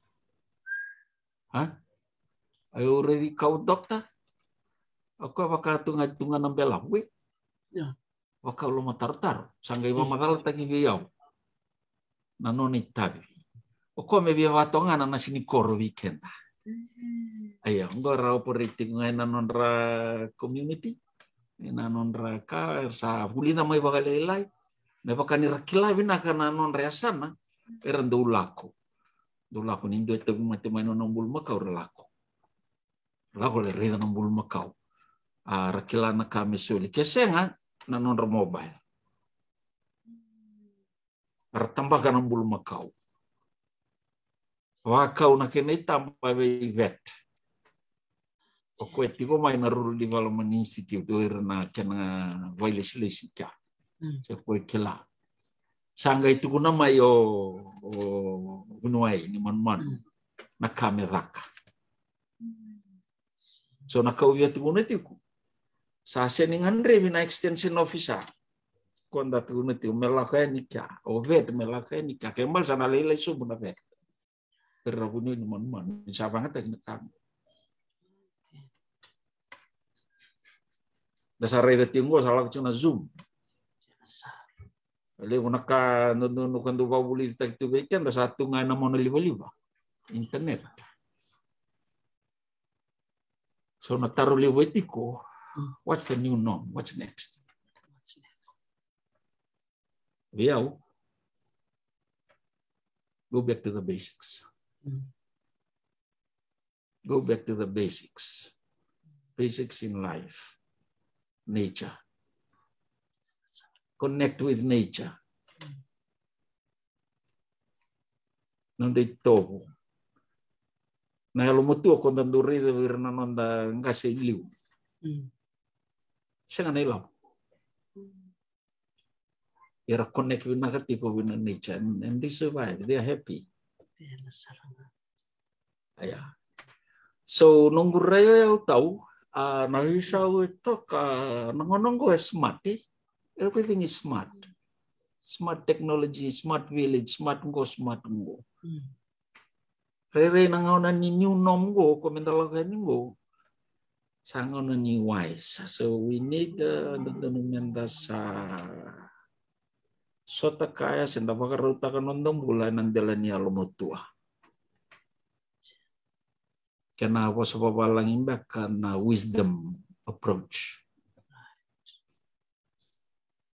A? Au raici cow doctor. O koya vaka tu ga, tu ga na belavu, e? Ia. Vaka au lomatarotaro. Sa qai vakamacalataki vei au na nona itavi. O koya me via vakatogana na sinikoro vei keda. Ia, oqo ra operate tiko ga ena nodra community. Ena nodra ka, era sa vulica mai vakalailai. Me vaka ni ra kila vinaka na nodra yasana, era dau lako. Dau lako ni dua e tauvimate mai nona bulumakau, ra lako. Ra lako lai raica na bulumakau. A, ra kila na ka me soli. Ke sega, na nodra mobile. Ra tabaka na bulumakau. Vakau na kena itaba vei vet. O koya tiko mai na Rural Development Institute, o ira na kena vailesilesi kea. Mm. Se koya kila. Sa qai tukuna mai o, o Vuniwai ni Manumanu, mm, na ka me caka. So na ka au via tukuna tiko, sa sega ni gadrevi na extension officer. Koya da tukuna tiko me lako yani kea, o vet me lako yani kea, ke bale sa na lailai sobu na vet. Era Vuniwai ni Manumanu, ni sa vagataki na ka. Da sa raica tiko qo, sa lako tiko na Zoom. Levu na ka, dodonu ka dau vakavulici taki tu vei keda, sa tu ga ena mona livaliva. Internet. So na taro levu e tiko, mm, what's the new norm? What's next? Vei au, go back to the basics. Mm. Go back to the basics. Basics in life. Nature. Connect with nature. Noda itovo. Na yalomatua ko da dau raica vei ira na noda qase i liu. Mm. Sega na ilavo. Mm. Era connect vinaka tiko vei na nature and, and they survive, they are happy. Ena sara ga. Aya. So, noqu rai o yau tau, a, na veisau e toka, na gauna qo e smart, e? Everything is smart. Smart technology, smart village, smart qo, smart qo. Mm. Rairai na gauna ni new norm qo, ko me da lako yani qo. Sa gauna ni wise. So we need, uh, dodonu me da sa sota kaya, se da vakarautaka noda bula ena dela ni yalomatua. Kena vosa vavalagi beka na wisdom approach.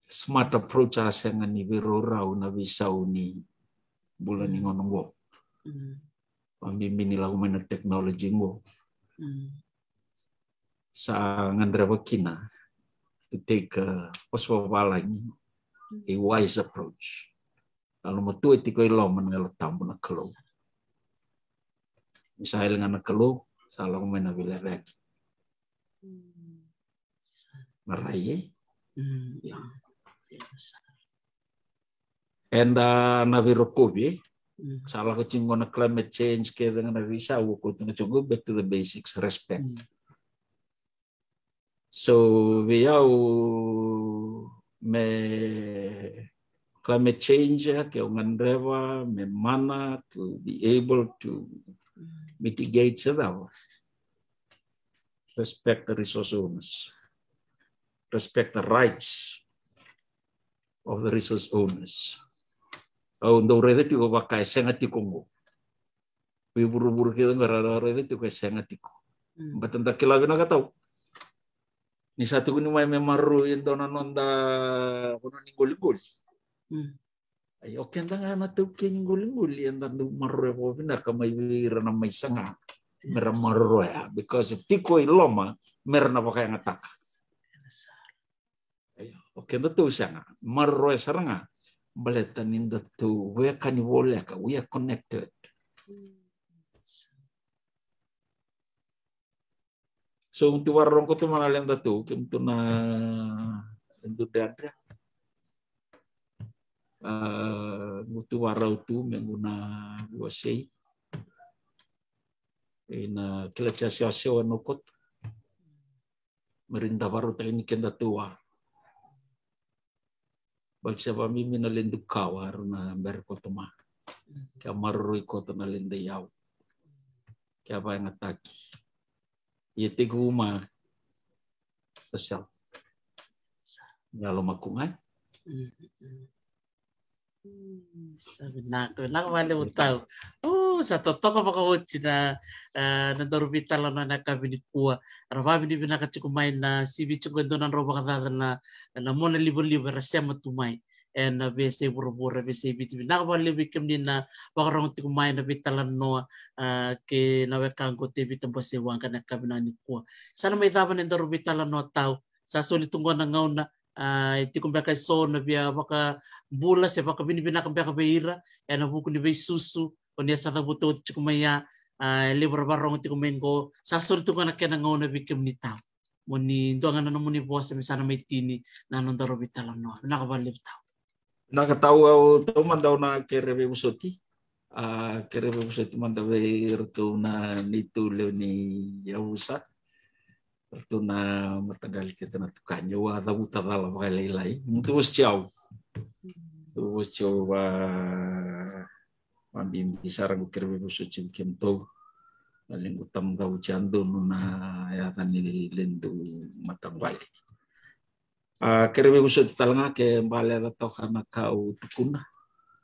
Smart approach a sega ni veiraurau na veisau ni bula ni gauna qo. Mm. Vabibi ni lako mai na technology qo. Mm. Sa gadreva kina to take a, vosa vavalagi, a wise approach. Yalomatua e tiko i loma na Yalo Tabu na Kalou. Ni sa yali ga na Kalou, sa lako mai na veilecayaki. Mm. Na rai, e? Mm, yeah. Eda na veirokovi, e? Mm. Sa lako tiko na climate change, kece ga na veisau, o koya tu ga tiko, go back to the basics, respect. Mm. So vei au, me climate change, ke o gadreva me mana to be able to, mm, mitigate se cava. Respect the resource owners. Respect the rights of the resource owners. Au dau raica tiko vaka e sega tiko qo. Vei vuravura kece qo era raica tiko e sega tiko. Mm. Baleta da kila vinaka tau ni sa tukuni mai me maroroi e dua na noda vanua ni qoliqoli. Mm. Ai, o keda ga na taukei ni qoliqoli, eda dau maroroya vakavinaka mai vei ira na mai saga me ra maroroya, because e tiko i loma me ra na vakayagataka. Io, o kedatou sega, maroroya sara ga, baleta ni datou veiwekani voleka, we are connected. So, mutu vakarorogo tu mai na ledatou, kemutu na ledu dredre. Ah, mutu vakarau tu, me qu na wasei. Ina kila tia sewasewa na koto. Me ri da vakarautaki ni kedatou a. Baleta se vakabibi na ledu kawa era na bera koto ma. Ke a maroroi koto na ledu iyau. Ke a vakayagataki. Ia tekivu ma. Pasel. Galo makugai. Mm, mm. Mm, sa vinaka, vinaka vakalevu tau. O, sa totoka vakaoti na, ah, na daru veitalanoa na yakavi nikua. Ra vakavinavinaka tiko mai na sivi tiko e dua na drau vakacaca na, na mona livaliva era sema tu mai ena veiyasai vuravura, veiyasai Viti. Vinaka vakalevu vei kemuni na vakarogo tiko mai na veitalanoa, ah, kei na wekaqu o Tevita Bose Waqa na yakavi nikua. Sa na mai cava na daru veitalanoa tau. Sa soli tu qo na gauna, ah, e tiko beka eso na via vakabula se vakavinavinaka beka vei ira ena vuku ni veisusu o ni a sa cavuta oti tiko mai ya, ah, e levu ra vakarogo tiko mai qo. Sa soli tu qo na kena gauna vei kemuni tau. Mo ni dua ga na nomuni vosa me sa na mai tini na noda rau veitalanoa. Vinaka vakalevu tau. Vinaka tau, au tau mada au na kere veivosoti. Ah, kere veivosoti mada vei iratou na neitou lewe ni yavusa. Ratou na mataqali kei na tukani, au a cavuta cala vakalailai. Mutu vosoti au. Mutu vosoti au va, vabibi sara, qu kere veivosoti vei kemudou. Na lequ tamata vosoti au donu na yaca ni ledu mataqali. Ah, kere veivosoti tale ga ke bale yaca toka na ka au tukuna.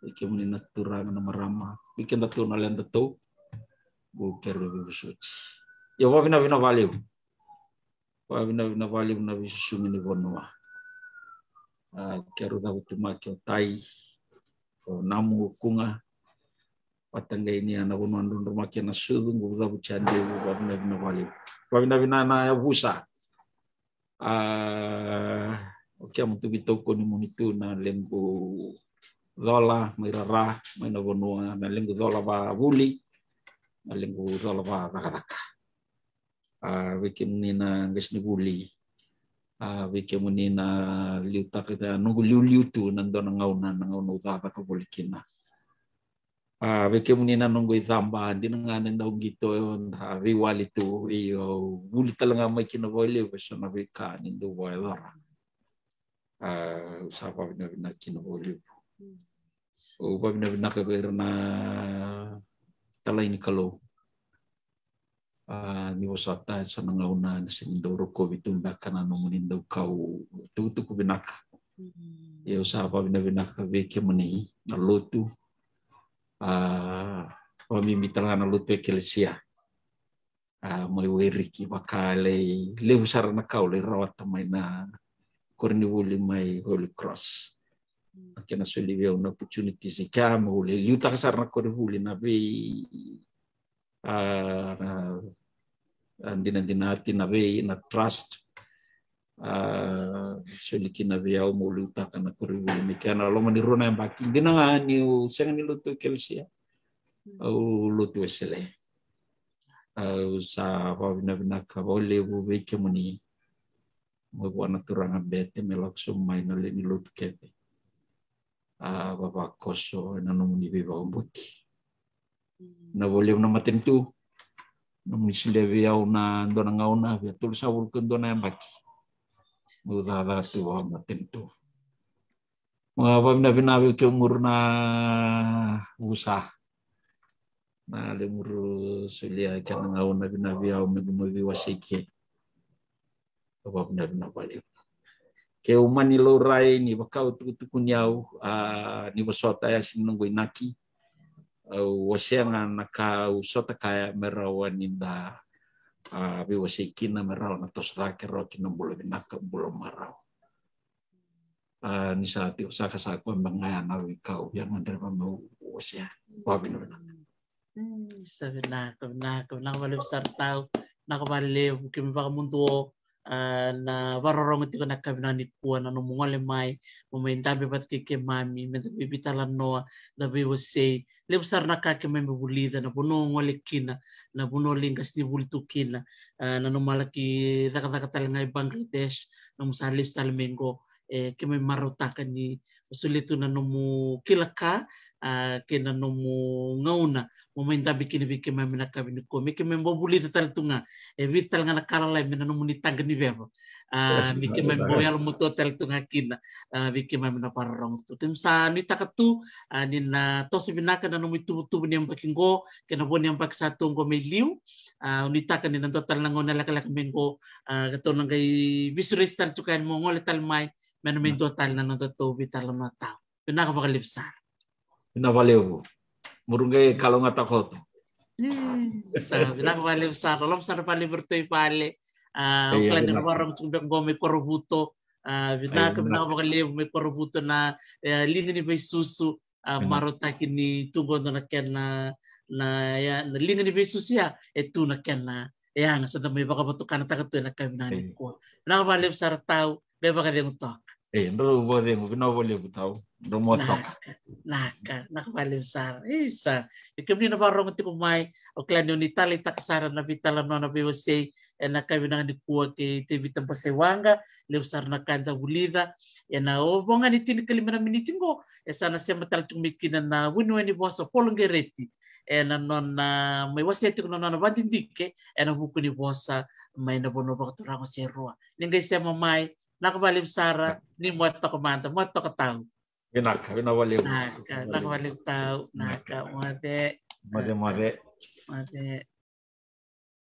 Vei kemuni na turaga na marama. Vei kedatou na ledatou. Qu kere veivosoti. Io, vavinavina vakalevu. Vavinavina vakalevu na veisusugi ni vanua. Ah, keru cavutu ma ke o tai, o namu, o kuga. Vata qai ni a na vanua drodro ma ke na sucu, qu cavutu a devu, vavinavina vakalevu. Vavinavina na yavusa. Ah, o kemudou veitokoni muni tu na lequ cola mai rara, mai na vanua, na lequ cola vakavuli, na lequ cola vakacakacaka. Ah, vei kemuni na qasenivuli, ah, vei kemuni na liutaka, noqu liuliu tu na dua na gauna, na gauna au cakacaka voli kina. Ah, vei kemuni na noqu icaba, dina ga ni dau qito, da veiwali tu, io, vuli tale ga mai kina vakalevu eso na veika ni dau vakayacora. Ah, au sa vavinavinaka kina vakalevu. Au vavinavinaka vei ira na talai ni Kalou. Ah, ni vosota eso na gauna ni sega ni dau rokovi tu beka na nomuni dau kau tukutuku vinaka. Mm. Ia au sa vavinavinaka vei kemuni na lotu. Ah, vakabibi tale ga na lotu ekelesia. Ah, mai Wairiki, vaka lai levu sara na ka au lai rawata mai na koronivuli mai Holy Cross. Mm. Na kena soli vei au na opportunities e kea meu lai liutaka sara na koronivuli, na vei, ah, na, ah, dinadinati, na vei, na trust. Ah, soli kina vei au meu liutaka na koronivuli mai kea ena loma ni rua na yabaki. Dina ga niu sega ni lotu ekelesia, au lotu Wesele. Au sa vavinavinaka vakalevu vei kemuni Mo vua na turaga Bete me lako sobu mai na lewe ni lotu kece. A vavakoso ena nomuni veivakabauti. Na vua levu na matanitu. Nomuni solia vei au na dua na gauna via tolusagavulu ka dua na yabaki. Meu cakacaka tu vakamatanitu. Mo vavinavina vei kemuru na vusa. Na lemuru solia kena gauna vinavia au me gumavi wasei ke. Vavinavina valevu. Ke umani laurai ni vakau tukutukuni au, a, ni vosota ya sini noqu inaki. Au wasea ga na ka au sota kaya me rawa ni da, a, veiwasei kina me rawa na toso cake rawa kina bula vinaka, bula marau. A, ni sa tiko saka sa koya me gaya na veika au via gadreva meu wasea. Vavinavina. Sa vinaka, vinaka, vinaka valevu sara tau. Vinaka valevu kemi vakamuduo. A, na varorogo tiko na ka vinaka nikua na nomu gole mai. Mo mai dabe vata kei kemami me da veivitalanoa, da veiwasei. Levu sara na ka kemami vulica na vanua gole kina, na vanua liga sini vuli tu kina. A, na nomu a laki cakacaka tale ga i Bangladesh, nomu sa lesu tale mai qo. E, kemami marautaka ni solia tu na nomu kila ka, a, kei na nomu gauna mo mai dabe kina vei kemami na ka vinaka me kemami vakavulica tale tu ga. E vica tale ga na ka lalai me na nomuni taqa ni veva. A, me kemami vakayalomatua tale tu ga kina, a, vei kemami na varorogo tu. Kemami sa nuitaka tu, a, ni na toso vinaka na nomu ituvatuva ni yabaki qo kei na vo ni yabaki sa tu qo mai liu. A, nuitaka ni na dua tale na gauna lekaleka mai qo, a, ka tou na qai veisureti tale tu ka yani mo gole tale mai me na mai dua tale na nodatou veitalanoa tau. Vinaka vakalevu sara. Vinaka valevu. Muru qai kalougata koto. Sa vinaka valevu sara. Loloma sara valevu iratou i vale. A, au kila ni ra vakarogo tiko beka qo mai Korovuto. A, vinaka, vinaka vakalevu mai Korovuto na, e, liga ni veisusu. A, marautaki ni tu qo dua na kena, na, ya, na liga ni veisusu ya e tu na kena, e, yaga sa da mai vakavatukanataka tu ena ka vinaka nikua. Vinaka valevu sara tau. Qai vakacegu toka. E, drau vakacegu, vinaka valevu tau. Drau mua toka. Naka, naka valevu sara. Isa, e kemuni na vakarogo tiko mai, au kila ni oni taleitaka sara na veitalanoa, na veiwasei ena ka vinaka nikua kei Tevita Basaiwaqa. Levu sara na ka eda vulica ena ovoga ni tinikalima na miniti qo, e sa na sema tale tiko mai kina na vuniwai ni vosa Polo Qereti ena nona mai wasea tiko na nona vakadidike ena vuku ni vosa mai na vanua vakaturaga o Serua. Ni qai sema mai, naka valevu sara, ni mua toka mada, mua toka tau. Vinaka, vinaka valevu. Naka, naka valevu tau, naka, moce. Moce, moce. Moce.